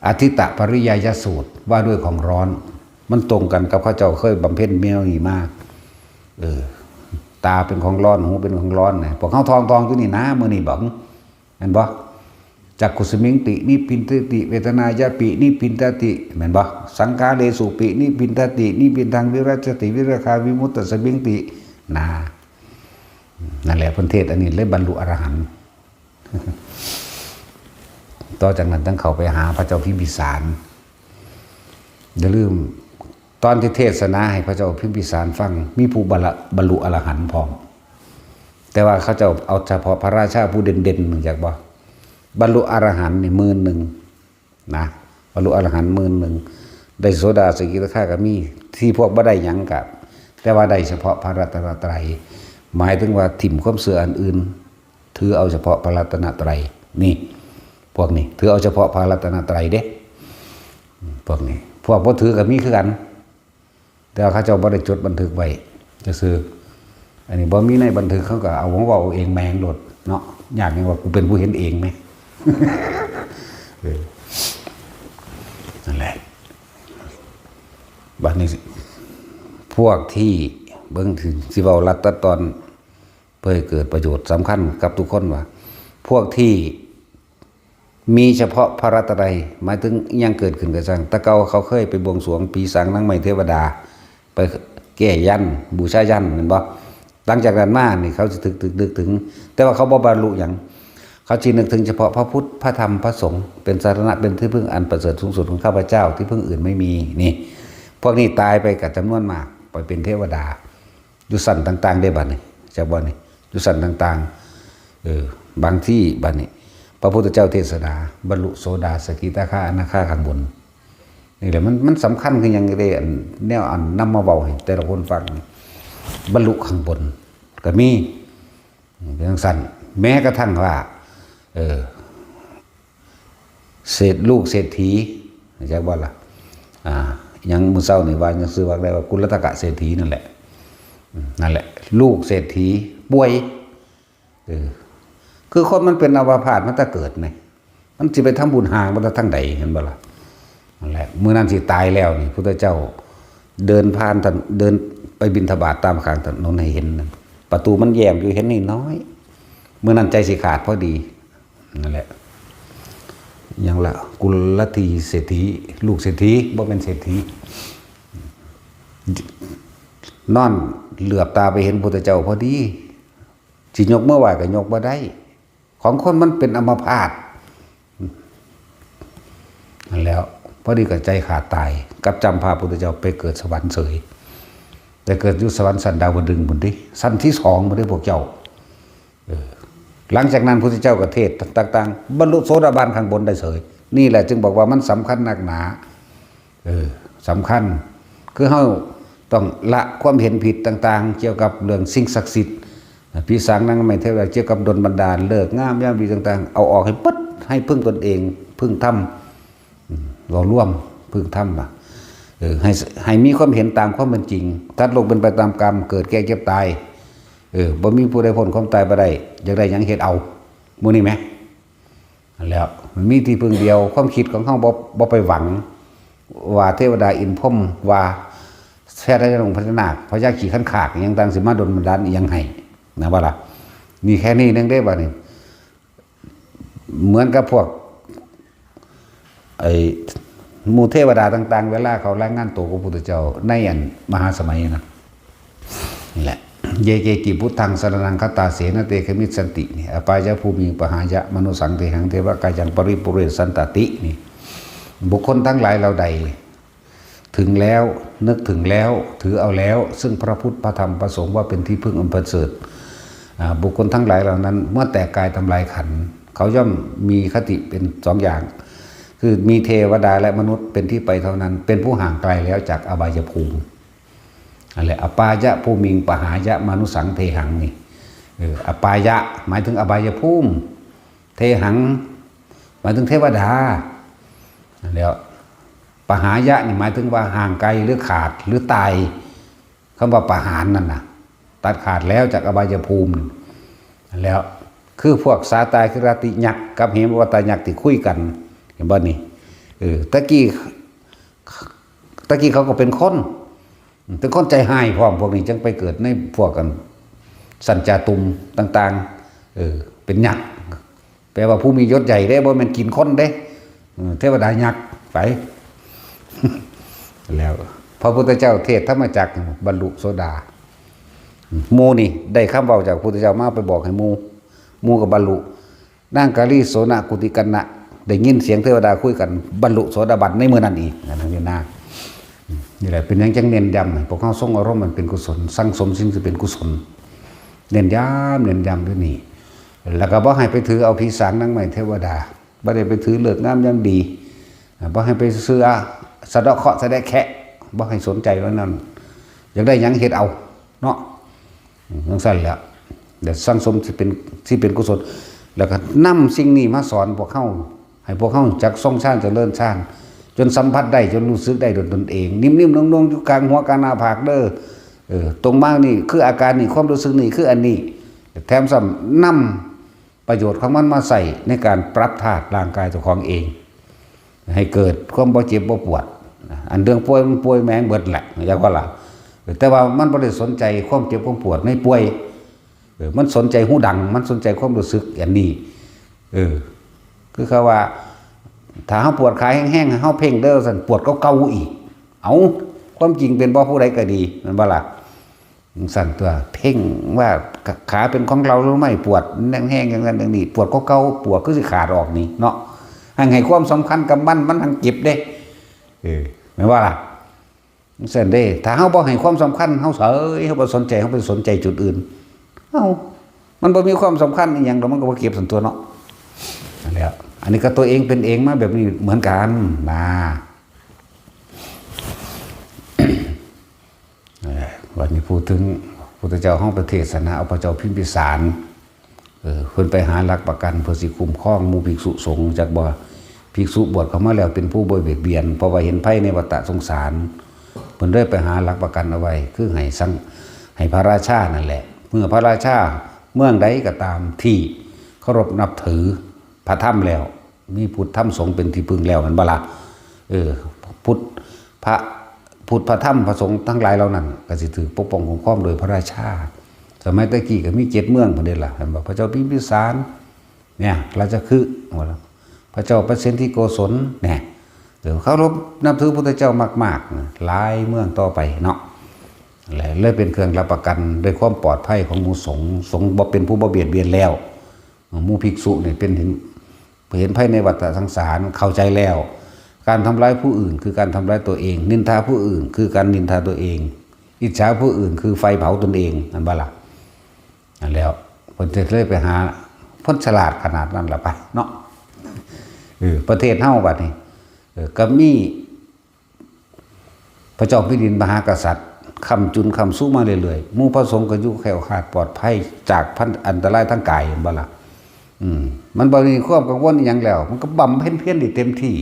อทิตตปริยายสูตร ว่าด้วยของร้อน มันตรงกันกับเขาเจ้าเคยบำเพ็ญแนวนี้มา เออ ตาเป็นของร้อน หูเป็นของร้อนนะ พวกเขาทองๆอยู่นี่นะ มื้อนี้บ่ แม่นบ่ จักขุสมิงติ นิพพินทติ เวทนายาปิ นิพพินทติ แม่นบ่ สังขาเรสุปิ นิพพินทติ นิพพินทังวิรัจจติ วิราคาวิมุตตสมิงติ นะ นั่นแหละเพิ่นเทศน์อันนี้เลยบรรลุอรหันต์ ต่อจากนั้นจั่งเข้าไปหาพระเจ้าพิมพิสาร อย่าลืม ตอนที่เทศนาให้พระเจ้าพิมพิสารฟัง มีผู้บรรลุบรรลุอรหันต์พร้อม แต่ว่าเขาเจ้าเอาเฉพาะพระราชาผู้เด่นๆ รู้จักบ่ บรรลุอรหันต์นี่หมื่นหนึ่ง นะ บรรลุอรหันต์หมื่นหนึ่ง ได้โสดาสกิทาคาก็มี ที่พวกบ่ได้หยังก็ แต่ว่าได้เฉพาะพระรัตนตรัย หมายถึงว่าถิ่มความเชื่ออันอื่น ถือเอาเฉพาะพระรัตนตรัย นี่ พวกนี้ ถือเอาเฉพาะพระรัตนตรัยเด้ พวกนี้ พวกบ่ถือก็มีคือกัน แต่ว่าเขาเจ้าบ่ได้จดบันทึกไว้ซื่อๆ อันนี้บ่มีในบันทึก เขาก็เอาของเว้าเอาเองแม่งโลดเนาะ ยากหยังว่ากูเป็นผู้เห็นเองแหม เออ นั่นแหละ บัดนี้ พวกที่ เบิ่งสิ สิเว้ารัดตัดตอน เพื่อให้เกิดประโยชน์ สำคัญกับทุกคนว่า พวกที่มีเฉพาะพระรัตนตรัย หมายถึงอิหยังเกิดขึ้นก็ช่าง แต่เก่าเขาเคยไปบวงสรวงผีสางนางไม้เทวดา ไปแก้ยันต์ บูชายันต์ แม่นบ่ หลังจากนั้นมานี่เขาสินึก นึก นึกถึง แต่ว่าเขาบ่บรรลุหยัง เขาสินึกถึงเฉพาะพระพุทธ พระธรรม พระสงฆ์ เป็นสรณะ เป็นที่พึ่งอันประเสริฐสูงสุดของข้าพเจ้า ที่พึ่งอื่นไม่มี นี่ พวกนี้ตายไปก็จำนวนมาก ไปเป็นเทวดา อยู่ชั้นต่างๆ เด้บัดนี้ จักบ่นี่ อยู่ชั้นต่างๆ เออ บางที่บัดนี้ พระพุทธเจ้าเทศนา บรรลุโสดาสกิทาคาอนาคาข้างบน นี่แหละมัน มันสำคัญคือหยังเด้ อันแนวอันนำมาเว้าให้แต่ละคนฟัง บรรลุข้างบนก็มี เป็นจั่งซั้น แม้กระทั่งว่า เออ เศรษฐ ลูกเศรษฐี รู้จักบ่ล่ะ อ่า ยังมื้อเช้านี่ว่า ยังชื่อว่าอะไรว่ากุลตกะเศรษฐีนั่นแหละ อืม นั่นแหละ ลูกเศรษฐีป่วย เออ คือคนมันเป็นอัมพาตมาแต่เกิดไง มันสิไปทำบุญห่างมาแต่ทางใด เห็นบ่ล่ะ นั่นแหละ มื้อนั้นสิตายแล้วนี่ พุทธเจ้าเดินผ่านถนน เดินไปบิณฑบาตตามข้างถนนให้เห็นนั่น ประตูมันแย้มอยู่ เห็นน้อยๆ มื้อนั้นใจสิขาดพอดี นั่นแหละ หยังล่ะ กุลทีเศรษฐี ลูกเศรษฐี บ่แม่นเศรษฐี นอนเหลือบตาไปเห็นพุทธเจ้าพอดี สิยกมือไหว้ก็ยกบ่ได้ ของคนมันเป็นอัมพาต นั่นแหล้ว พอดีก็ใจขาดตาย กลับจำพาพุทธเจ้าไปเกิดสวรรค์เฉย แต่เกิดอยู่สวรรค์ชั้นดาวดึงส์พุ้นติ ชั้นที่สองพุ้นติพวกเจ้า เออ หลังจากนั้นพุทธเจ้าก็เทศน์ต่างๆ บรรลุโสดาบันข้างบนได้เฉย นี่แหละจึงบอกว่ามันสำคัญนักหนา เออ สำคัญ คือเฮาต้องละความเห็นผิดต่างๆ เกี่ยวกับเรื่องสิ่งศักดิ์สิทธิ์ ผีสางนางไม้เทวดา เกี่ยวกับดลบันดาล ฤกษ์งามยามดีต่างๆ เอาออกให้เบิด ให้พึ่งตนเอง พึ่งธรรม อืม เว้ารวม พึ่งธรรมน่ะ เออ ให้ ให้มีความเห็นตามความเป็นจริง สัตว์โลกเป็นไปตามกรรม เกิดแก่เจ็บตาย เออ บ่มีผู้ใดพ้นความตายบ่ได้ อยากได้หยังเฮ็ดเอา หมู่นี้แหม นั่นแหล้ว มันมีที่พึ่งเดียว ความคิดของเฮาบ่ บ่ไปหวัง ว่าเทวดาอินทร์พรหม ว่าพญานาค พญาขี้คันคาก อิหยังต่างสิมาดลบันดาลอิหยังให้ นะว่าล่ะ นี่แค่นี้นึงเด้บัดนี้ เหมือนกับพวก ไอ้หมู่เทวดาต่างๆ เวลาเขารายงานตัวกับพระพุทธเจ้า ในอันมหาสมัยนะ นี่แหละ เย เก จิ พุทธัง สรณัง คัจฉาเส นะ เต ขมิชชันติ นี่ อปายะ ภูมิง ปะหายะ มานุสสัง เทหัง เทวะกายัง ปะริปุเรสสันตะติ นี่ บุคคลทั้งหลายเหล่าใด ถึงแล้ว นึกถึงแล้ว ถือเอาแล้ว ซึ่งพระพุทธ พระธรรม พระสงฆ์ ว่าเป็นที่พึ่งอันประเสริฐ อ่า บุคคลทั้งหลายเหล่านั้น เมื่อแตกกายทำลายขันธ์ เขาย่อมมีคติเป็นสองอย่าง คือมีเทวดาและมนุษย์เป็นที่ไปเท่านั้น เป็นผู้ห่างไกลแล้วจากอบายภูมิ นั่นแหละ อปายะ ภูมิง ปะหายะ มานุสสัง เทหัง นี่ เออ อปายะ หมายถึงอบายภูมิ เทหัง หมายถึงเทวดา นั่นแหล้ว ปะหายะ นี่หมายถึงว่าห่างไกลหรือขาดหรือตาย คำว่าปะหารนั่นน่ะ ตัดขาดแล้วจากอบายภูมิ นั่นแหล้ว คือพวกสาตาคิราติยักษ์กับเหมวัตตายักษ์ที่คุยกัน เห็นบ่นี่ เออ ตะกี้ ตะกี้เขาก็เป็นคน เป็นคนใจฮ้ายพร้อม พวกนี้จั่งไปเกิดในพวกกัน สัญจาตุมต่างๆ เออ เป็นยักษ์ แปลว่าผู้มียศใหญ่เด้ บ่แม่นกินคนเด้ เออ เทวดายักษ์ไป แล้ว พระพุทธเจ้าเทศน์ธรรมจักร บรรลุโสดา หมู่นี่ได้คำเว้าจากพระพุทธเจ้ามาไปบอกให้หมู่ หมู่ก็บรรลุ นางกาลีโสณกุติกัณณะ ได้ยินเสียงเทวดาคุยกัน บรรลุโสดาบันในมื้อนั้นอีก อันนั้นนี่นะ นี่แหละเป็นหยังจั่งเน้นย้ำให้พวกเฮาทรงอารมณ์มันเป็นกุศล สั่งสมสิ่งที่เป็นกุศล เน้นย้ำ เน้นย้ำอยู่นี่ แล้วก็บ่ให้ไปถือเอาผีสางนางไม้เทวดา บ่ได้ไปถือฤกษ์งามยามดี อ่า บ่ให้ไปเชื่อสะเดาะเคราะห์สะแดะแคะ บ่ให้สนใจว่านั้น อยากได้หยังเฮ็ดเอา เนาะ อืม จั่งซั้นแหละ เดี๋ยวสั่งสมที่เป็น ที่เป็นกุศล แล้วก็นำสิ่งนี้มาสอนพวกเฮา ให้พวกเฮาจักทรงฌานเจริญฌาน จนสัมผัสได้ จนรู้สึกได้ด้วยตนเอง นิ่มๆ นุ่มๆ อยู่กลางหัวกลางหน้าผากเด้อ เออ ตรงมานี่คืออาการนี่ ความรู้สึกนี่คืออันนี้ แถมซ้ำนำประโยชน์ของมันมาใช้ในการปรับธาตุร่างกายเจ้าของเอง ให้เกิดความบ่เจ็บบ่ปวด อันเรื่องป่วยมันป่วยแม่งเบิดแหละ อยากว่าล่ะ แต่ว่ามันบ่ได้สนใจความเจ็บความปวดในป่วย เออ มันสนใจหูดัง มันสนใจความรู้สึกอันนี้ เออ คือเขาว่า ถ้าเฮาปวดขาแฮงๆ เฮาเพ่งเด้อซั่น ปวดกว่าเก่าอีก เอ้า ความจริงเป็นบ่ผู้ใดก็ดี แม่นบ่ล่ะ? จั่งซั้นตัว เพ่งว่าขาเป็นของเราหรือไม่ ปวดแฮงๆ อย่างนั้นอย่างนี้ ปวดกว่าเก่า ปวดคือสิขาดออกนี่เนาะ หั้นให้ความสำคัญกับมัน มันหั้นเจ็บเด้ เออ แม่นบ่ล่ะ? จั่งซั้นเด้ ถ้าเฮาบ่ให้ความสำคัญ เฮาเฉย เฮาบ่สนใจ เฮาไปสนใจจุดอื่น เอ้า มันบ่มีความสำคัญอีหยังดอก มันก็บ่เจ็บซั่นตัวเนาะ นั่นแหละ อันนี้ก็ตัวเองเป็นเองมาแบบนี้เหมือนกันนะ เอ่อ วันนี้พูดถึงพุทธเจ้าเฮาไปเทศนา เอาพระเจ้าพิมพิสาร เออ เพิ่นไปหาหลักประกันเพื่อสิคุ้มครองหมู่ภิกษุสงฆ์ จักบ่ ภิกษุบวชเข้ามาแล้วเป็นผู้บ่เบียดเบียน เพราะว่าเห็นภัยในวัฏสงสาร เพิ่นเลยไปหาหลักประกันเอาไว้ คือให้สัง ให้พระราชานั่นแหละ เมื่อพระราชาเมืองใดก็ตามที่เคารพนับถือพระธรรมแล้ว มีพุทธธรรมสงฆ์เป็นที่พึ่งแล้ว แม่นบ่ล่ะ? เออ พุทธ พระ พุทธ พระธรรม พระสงฆ์ทั้งหลายเหล่านั้น ก็สิถูกปกป้องคุ้มครองโดยพระราชา สมัยตะกี้ก็มีเจ็ดเมืองพุ้นเด้ล่ะ แม่นบ่? พระเจ้าพิมพิสาร เนี่ย ราชคฤห์ พระเจ้าประสิทธิโกศล เนี่ย เออ เคารพนับถือพุทธเจ้ามากๆ นะ หลายเมืองต่อไปเนาะ และเลยเป็นเครื่องรับประกันด้วยความปลอดภัยของหมู่สงฆ์ สงฆ์บ่เป็นผู้บ่เบียดเบียนแล้ว หมู่ภิกษุนี่เป็นเห็น เห็นภัยในวัฏสงสาร เข้าใจแล้ว การทำร้ายผู้อื่นคือการทำร้ายตัวเอง นินทาผู้อื่นคือการนินทาตัวเอง อิจฉาผู้อื่นคือไฟเผาตนเอง นั่นบ่ล่ะ? นั่นแล้ว เพิ่นจะเลยไปหา เพิ่นฉลาดขนาดนั้นล่ะไปเนาะ เออ ประเทศเฮาบัดนี้ เออ ก็มี พระเจ้าแผ่นดินมหากษัตริย์ ค้ำจุนค้ำชูมาเรื่อยๆ หมู่พระสงฆ์ก็อยู่แคล้วคลาดปลอดภัยจากพัน อันตรายทางกาย แม่นบ่ล่ะ? อืม มันบ่มีความกังวลอิหยังแล้ว มันก็บำเพ็ญเพียรได้เต็มที่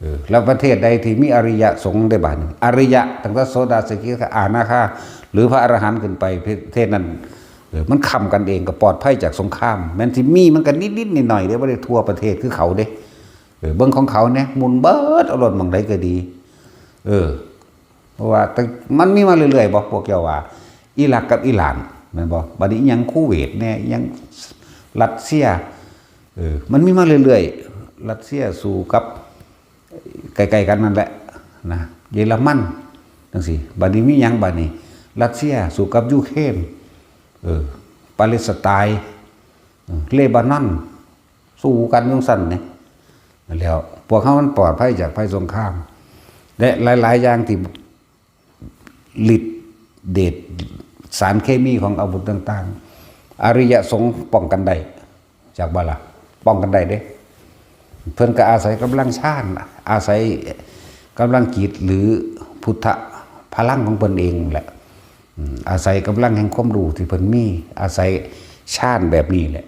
เออ แล้วประเทศใดที่มีอริยสงฆ์ได้บาดนี้ อริยะ ตั้งแต่โสดา สกิทา อนาคา หรือพระอรหันต์ขึ้นไป ประเทศนั้น เออ มันค้ำกันเองก็ปลอดภัยจากสงคราม แม้นสิมีมันก็นิดๆ หน่อยๆ เด้ บ่ได้ทั่วประเทศคือเขาเด้ เออ เบิ่งของเขาแหน่ หมุนเบิดเอาโลดหม่องใดก็ดี เออ เพราะว่าแต่มันมีมาเรื่อยๆ บ่ พวกเจ้าว่า อิรักกับอิหร่าน แม่นบ่? บัดนี้อิหยังคูเวตแหน่ อิหยังรัสเซีย เออ มันมีมาเรื่อยๆ รัสเซียสู้กับ ใกล้ๆ กันนั่นแหละนะ เยอรมัน จั่งซี้ บัดนี้มีหยังบัดนี้ รัสเซียสู้กับยูเครน เออ ปาเลสไตน์ เออ เลบานอน สู้กันจั่งซั้นนี่ นั่นแหล้ว พวกเฮามันปลอดภัยจากภัยสงคราม และหลายๆ อย่างที่ฤทธิ์เดชสารเคมีของอาวุธต่างๆ อริยสงฆ์ป้องกันได้ จักบ่ล่ะ ป้องกันได้เด้ เพิ่นก็อาศัยกำลังฌาน อาศัยกำลังจิตหรือพุทธพลังของเพิ่นเองแหละ อืม อาศัยกำลังแห่งความรู้ที่เพิ่นมี อาศัยฌานแบบนี้แหละ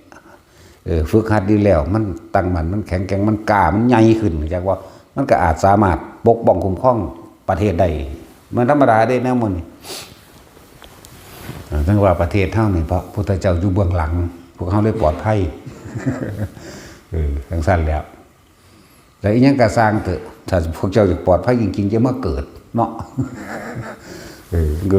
เออ ฝึกหัดดีแล้ว มันตั้งมั่น มันแข็งแกร่ง มันกล้า มันใหญ่ขึ้น จักว่า มันก็อาจสามารถปกป้องคุ้มครองประเทศได้ มันธรรมดาเด้แนวหมู่นี้ อ่า จั่งว่าประเทศเฮานี่ เพราะพุทธเจ้าอยู่เบื้องหลัง พวกเฮาเลยปลอดภัย เออ จั่งซั้นแหล้ว แต่อีหยังก็ซ่างเถอะ ถ้าพวกเจ้าอยากปลอดภัยจริงๆ อย่ามาเกิดเนาะ เออ ก็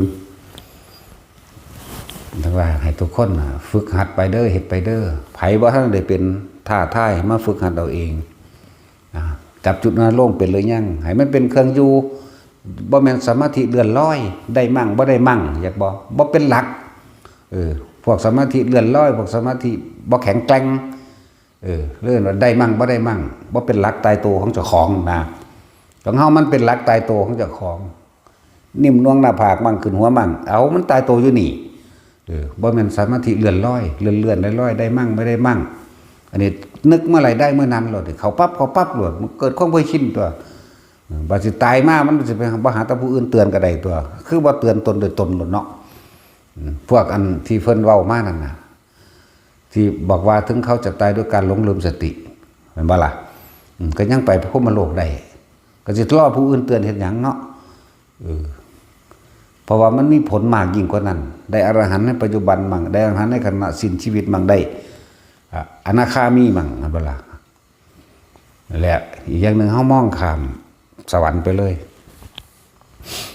จั่งว่าให้ทุกคนน่ะ ฝึกหัดไปเด้อ เฮ็ดไปเด้อ ไผบ่ทันได้เป็น ท้าทายมาฝึกหัดเอาเอง อ่า จับจุดอารมณ์เป็นหรือยัง ให้มันเป็นเครื่องอยู่ บ่แม่นสมาธิเลื่อนลอย ได้มั่งบ่ได้มั่ง อยากบ่ บ่เป็นหลัก เออ พวกสมาธิเลื่อนลอย พวกสมาธิบ่แข็งแกร่ง เออ เรื่องว่าได้มั่งบ่ได้มั่ง บ่เป็นหลักตายตัวของเจ้าของนะ ของเฮามันเป็นหลักตายตัวของเจ้าของ นิ่มนวลหน้าผากมั่งขึ้นหัวมั่ง เอามันตายตัวอยู่นี่ เออ บ่แม่นสมาธิเลื่อนลอย เลื่อนเลื่อนลอยลอย ได้มั่งไม่ได้มั่ง อันนี้นึกเมื่อไหร่ได้เมื่อนั้นโลด เข้าปั๊บเข้าปั๊บโลด มันเกิดความเคยชินตัว เออ บาดสิตายมามันสิไปบ่หาแต่ผู้อื่นเตือนก็ได้ตัว คือบ่เตือนตนโดยตนโลดเนาะ อืม พวกอันที่เพิ่นเว้ามานั่นน่ะ ที่บอกว่าถึงเขาจะตายด้วยการหลงลืมสติ แม่นบ่ล่ะ อืม ก็ยังไปพรหมโลกได้ ก็สิรอผู้อื่นเตือนเฮ็ดหยังเนาะ เออ เพราะว่ามันมีผลมากยิ่งกว่านั้น ได้อรหันต์ในปัจจุบันมั่ง ได้อรหันต์ในขณะสิ้นชีวิตมั่ง ได้ อ่ะ อนาคามีมั่ง แม่นบ่ล่ะ และอีกอย่างหนึ่ง เฮามองข้ามสวรรค์ไปเลย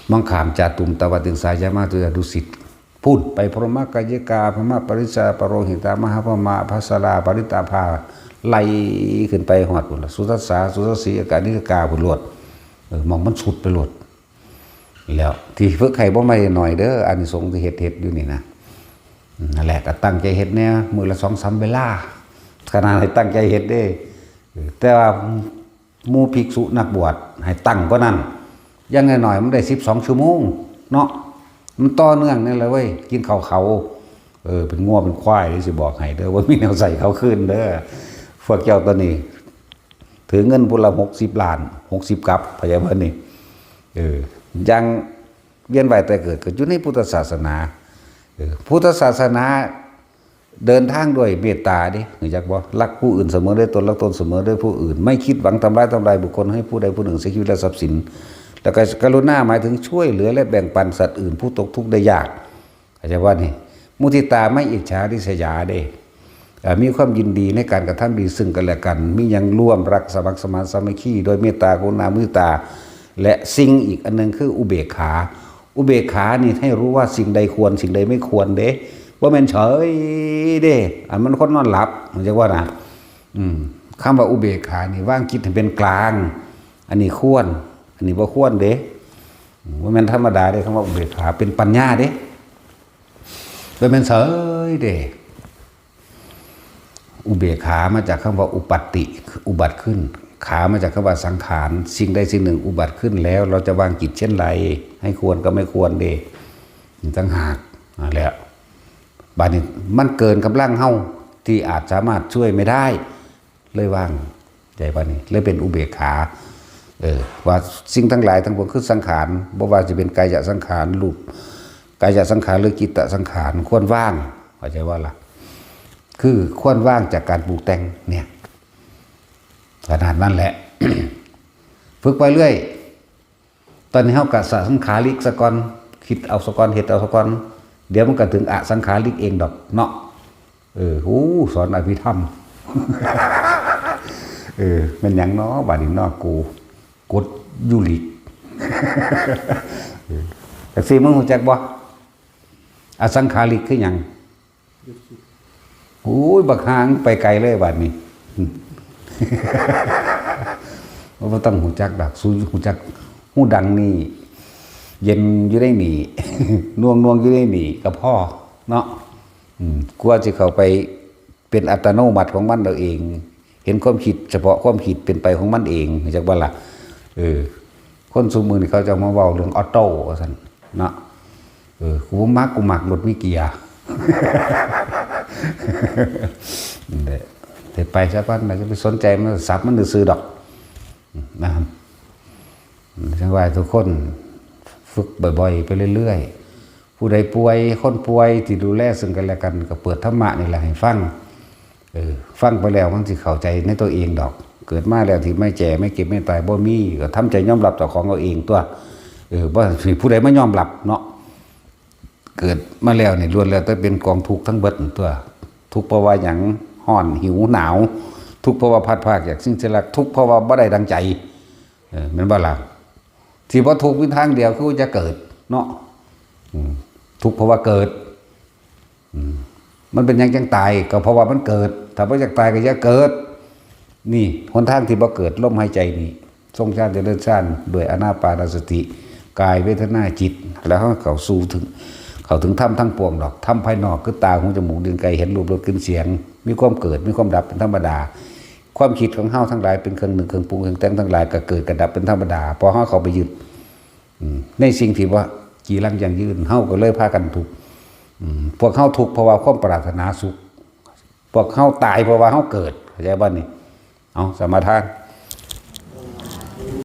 มองข้ามจาตุมตวาติงสายามาตุยาดุสิต พู้นไปพรหมกายิกา พรหมปริจจา ปโรหิตา มหาพรหมา อัปสรา ปริตตาภา ไล่ขึ้นไปฮอดพู้นล่ะ สุทัสสา สุทัสสี อากานิกาพู้นโลด เออ มองมันสุดไปโลด แล้วที่ฝึกให้บ่แม่นน้อยเด้อ อานิสงส์ที่เฮ็ด เฮ็ดอยู่นี่นะ อืม นั่นแหละ ก็ตั้งใจเฮ็ดแหน่ มื้อละสองสามเวลา ขนาดให้ตั้งใจเฮ็ดเด้ เออ แต่ว่าหมู่ภิกษุนักบวชให้ตั้งกว่านั้น อย่างน้อยๆมันได้สิบสองชั่วโมงเนาะ มันต่อเนื่องนั่นแหละเว้ย กินข้าวเขา เออ เป็นงัวเป็นควาย สิบอกให้เด้อ ว่ามีแนวใส่เขาคืนเด้อ พวกเจ้าตัวนี้ ถือเงินผู้ละหกสิบล้าน หกสิบกับ เข้าใจบ่นี่ เออ ยังเวียนว่ายตายเกิด ก็อยู่ในพุทธศาสนา เออ พุทธศาสนาเดินทางด้วยเมตตาเด้ รู้จักบ่ รักผู้อื่นเสมอด้วยตน รักตนเสมอด้วยผู้อื่น ไม่คิดหวังทำร้ายทำลายบุคคล ให้ผู้ใดผู้หนึ่งเสียชีวิตและทรัพย์สิน แล้วก็กรุณาหมายถึงช่วยเหลือและแบ่งปันสัตว์อื่นผู้ตกทุกข์ได้ยาก เข้าใจบ่นี่ มุทิตาไม่อิจฉาริษยาเด้ เอ่อ มีความยินดีในการกระทำดีซึ่งกันและกัน มีหยังร่วมรักสมัครสมานสามัคคี โดยเมตตากรุณามุทิตา และสิ่งอีกอันหนึ่งคืออุเบกขา อุเบกขานี่ให้รู้ว่าสิ่งใดควร สิ่งใดไม่ควรเด้ บ่แม่นเฉยเด้ อันมันคนนอนหลับ เข้าใจบ่นะ อืม คำว่าอุเบกขานี่วางจิตให้เป็นกลาง อันนี้ควร อันนี้บ่ควรเด้ บ่แม่นธรรมดาเด้ คำว่าอุเบกขาเป็นปัญญาเด้ บ่แม่นเฉยเด้ อุเบกขามาจากคำว่าอุปัตติ อุบัติขึ้น ขามาจากคำว่าสังขาร สิ่งใดสิ่งหนึ่งอุบัติขึ้นแล้ว เราจะวางจิตเช่นไร ให้ควรกับไม่ควรเด้ นี่ต่างหาก นั่นแหละ บัดนี้มันเกินกำลังเฮาที่อาจสามารถช่วยไม่ได้ เลยวางใจ บัดนี้เลยเป็นอุเบกขา เออ ว่าสิ่งทั้งหลายทั้งปวงคือสังขาร บ่ว่าจะเป็นกายสังขาร รูป กายสังขารหรือจิตสังขาร ควรวาง เข้าใจบ่ล่ะ คือควรวางจากการปรุงแต่งเนี่ย ขนาดนั้นแหละ ฝึกไปเรื่อย ตอนนี้เฮากะสะสังขาริกซะก่อน คิดเอาซะก่อน เฮ็ดเอาซะก่อน เดี๋ยวมันก็ถึงอสังขาริกเองดอกเนาะ เออ โอ้ สอนอภิธรรม เออ แม่นหยังเนาะ บาดนี้เนาะ กู กฎยูริก เออ จักซี่ มึงรู้จักบ่ อสังขาริกคือหยัง โอ้ย บักห่า ไปไกลเลยบาดนี้ บ่ต้องรู้จักดอก สูรู้จัก ฮูดังนี่ เย็นอยู่ในนี่ น่วงๆอยู่ในนี่ก็พอเนาะ อืม กว่าสิเข้าไปเป็นอัตโนมัติของมันเอาเอง เห็นความคิดเฉพาะความคิดเป็นไปของมันเอง รู้จักบ่ล่ะ เออ คนซุมื้อนี้เขาจะมาเว้าเรื่องออโต้ว่าซั่นเนาะ เออ กูบ่มัก กูมักรถมีเกียร์ นั่นแหละ เฮ็ดไปซะก่อน อย่าไปสนใจมัน สับมันซื่อๆดอก นะครับ จั่งว่าทุกคนฝึกบ่อยๆไปเรื่อยๆ ผู้ใดป่วย คนป่วยที่ดูแลซึ่งกันและกัน ก็เปิดธรรมะนี่แหละให้ฟัง เออ ฟังไปแล้วมันสิเข้าใจในตัวเองดอก เกิดมาแล้วที่ไม่แก่ไม่เจ็บไม่ตายบ่มี ก็ทำใจยอมรับเจ้าของเอาเองตัว เออ บ่สิผู้ใดมายอมรับเนาะ เกิดมาแล้วนี่ล้วนแล้วแต่เป็นกองทุกข์ทั้งเบิดนั่นตัว ทุกข์เพราะว่าหยัง ร้อน หิว หนาว ทุกข์เพราะว่าพลัดพรากจากสิ่งที่รัก ทุกข์เพราะว่าบ่ได้ดังใจ เออ แม่นบ่ล่ะ ที่บ่ทุกข์มีทางเดียวคือจะเกิดเนาะ อืม ทุกข์เพราะว่าเกิด อืม มันเป็นหยังจั่งตาย ก็เพราะว่ามันเกิด ถ้าบ่อยากตายก็อย่าเกิด นี่หนทางที่บ่เกิด ลมหายใจนี่ ทรงฌานเจริญฌานด้วยอานาปานสติ กายเวทนาจิต แล้วเฮาเข้าสู่ถึง เข้าถึงธรรมทั้งปวงดอก ธรรมภายนอกคือตา หู จมูก ลิ้น กาย เห็นรูป รส กลิ่น เสียง มีความเกิด มีความดับเป็นธรรมดา ความคิดของเฮาทั้งหลายเป็นเครื่องนึก เครื่องปรุง เครื่องแต่งทั้งหลายก็เกิดก็ดับเป็นธรรมดา พอเฮาเข้าไปยึด อืม ในสิ่งที่ว่าจีรังยั่งยืน เฮาก็เลยพากันทุกข์ อืม พวกเฮาทุกข์เพราะว่าความปรารถนาสุข พวกเฮาตายเพราะว่าเฮาเกิด เข้าใจบ่นี่? เอา สมาทาน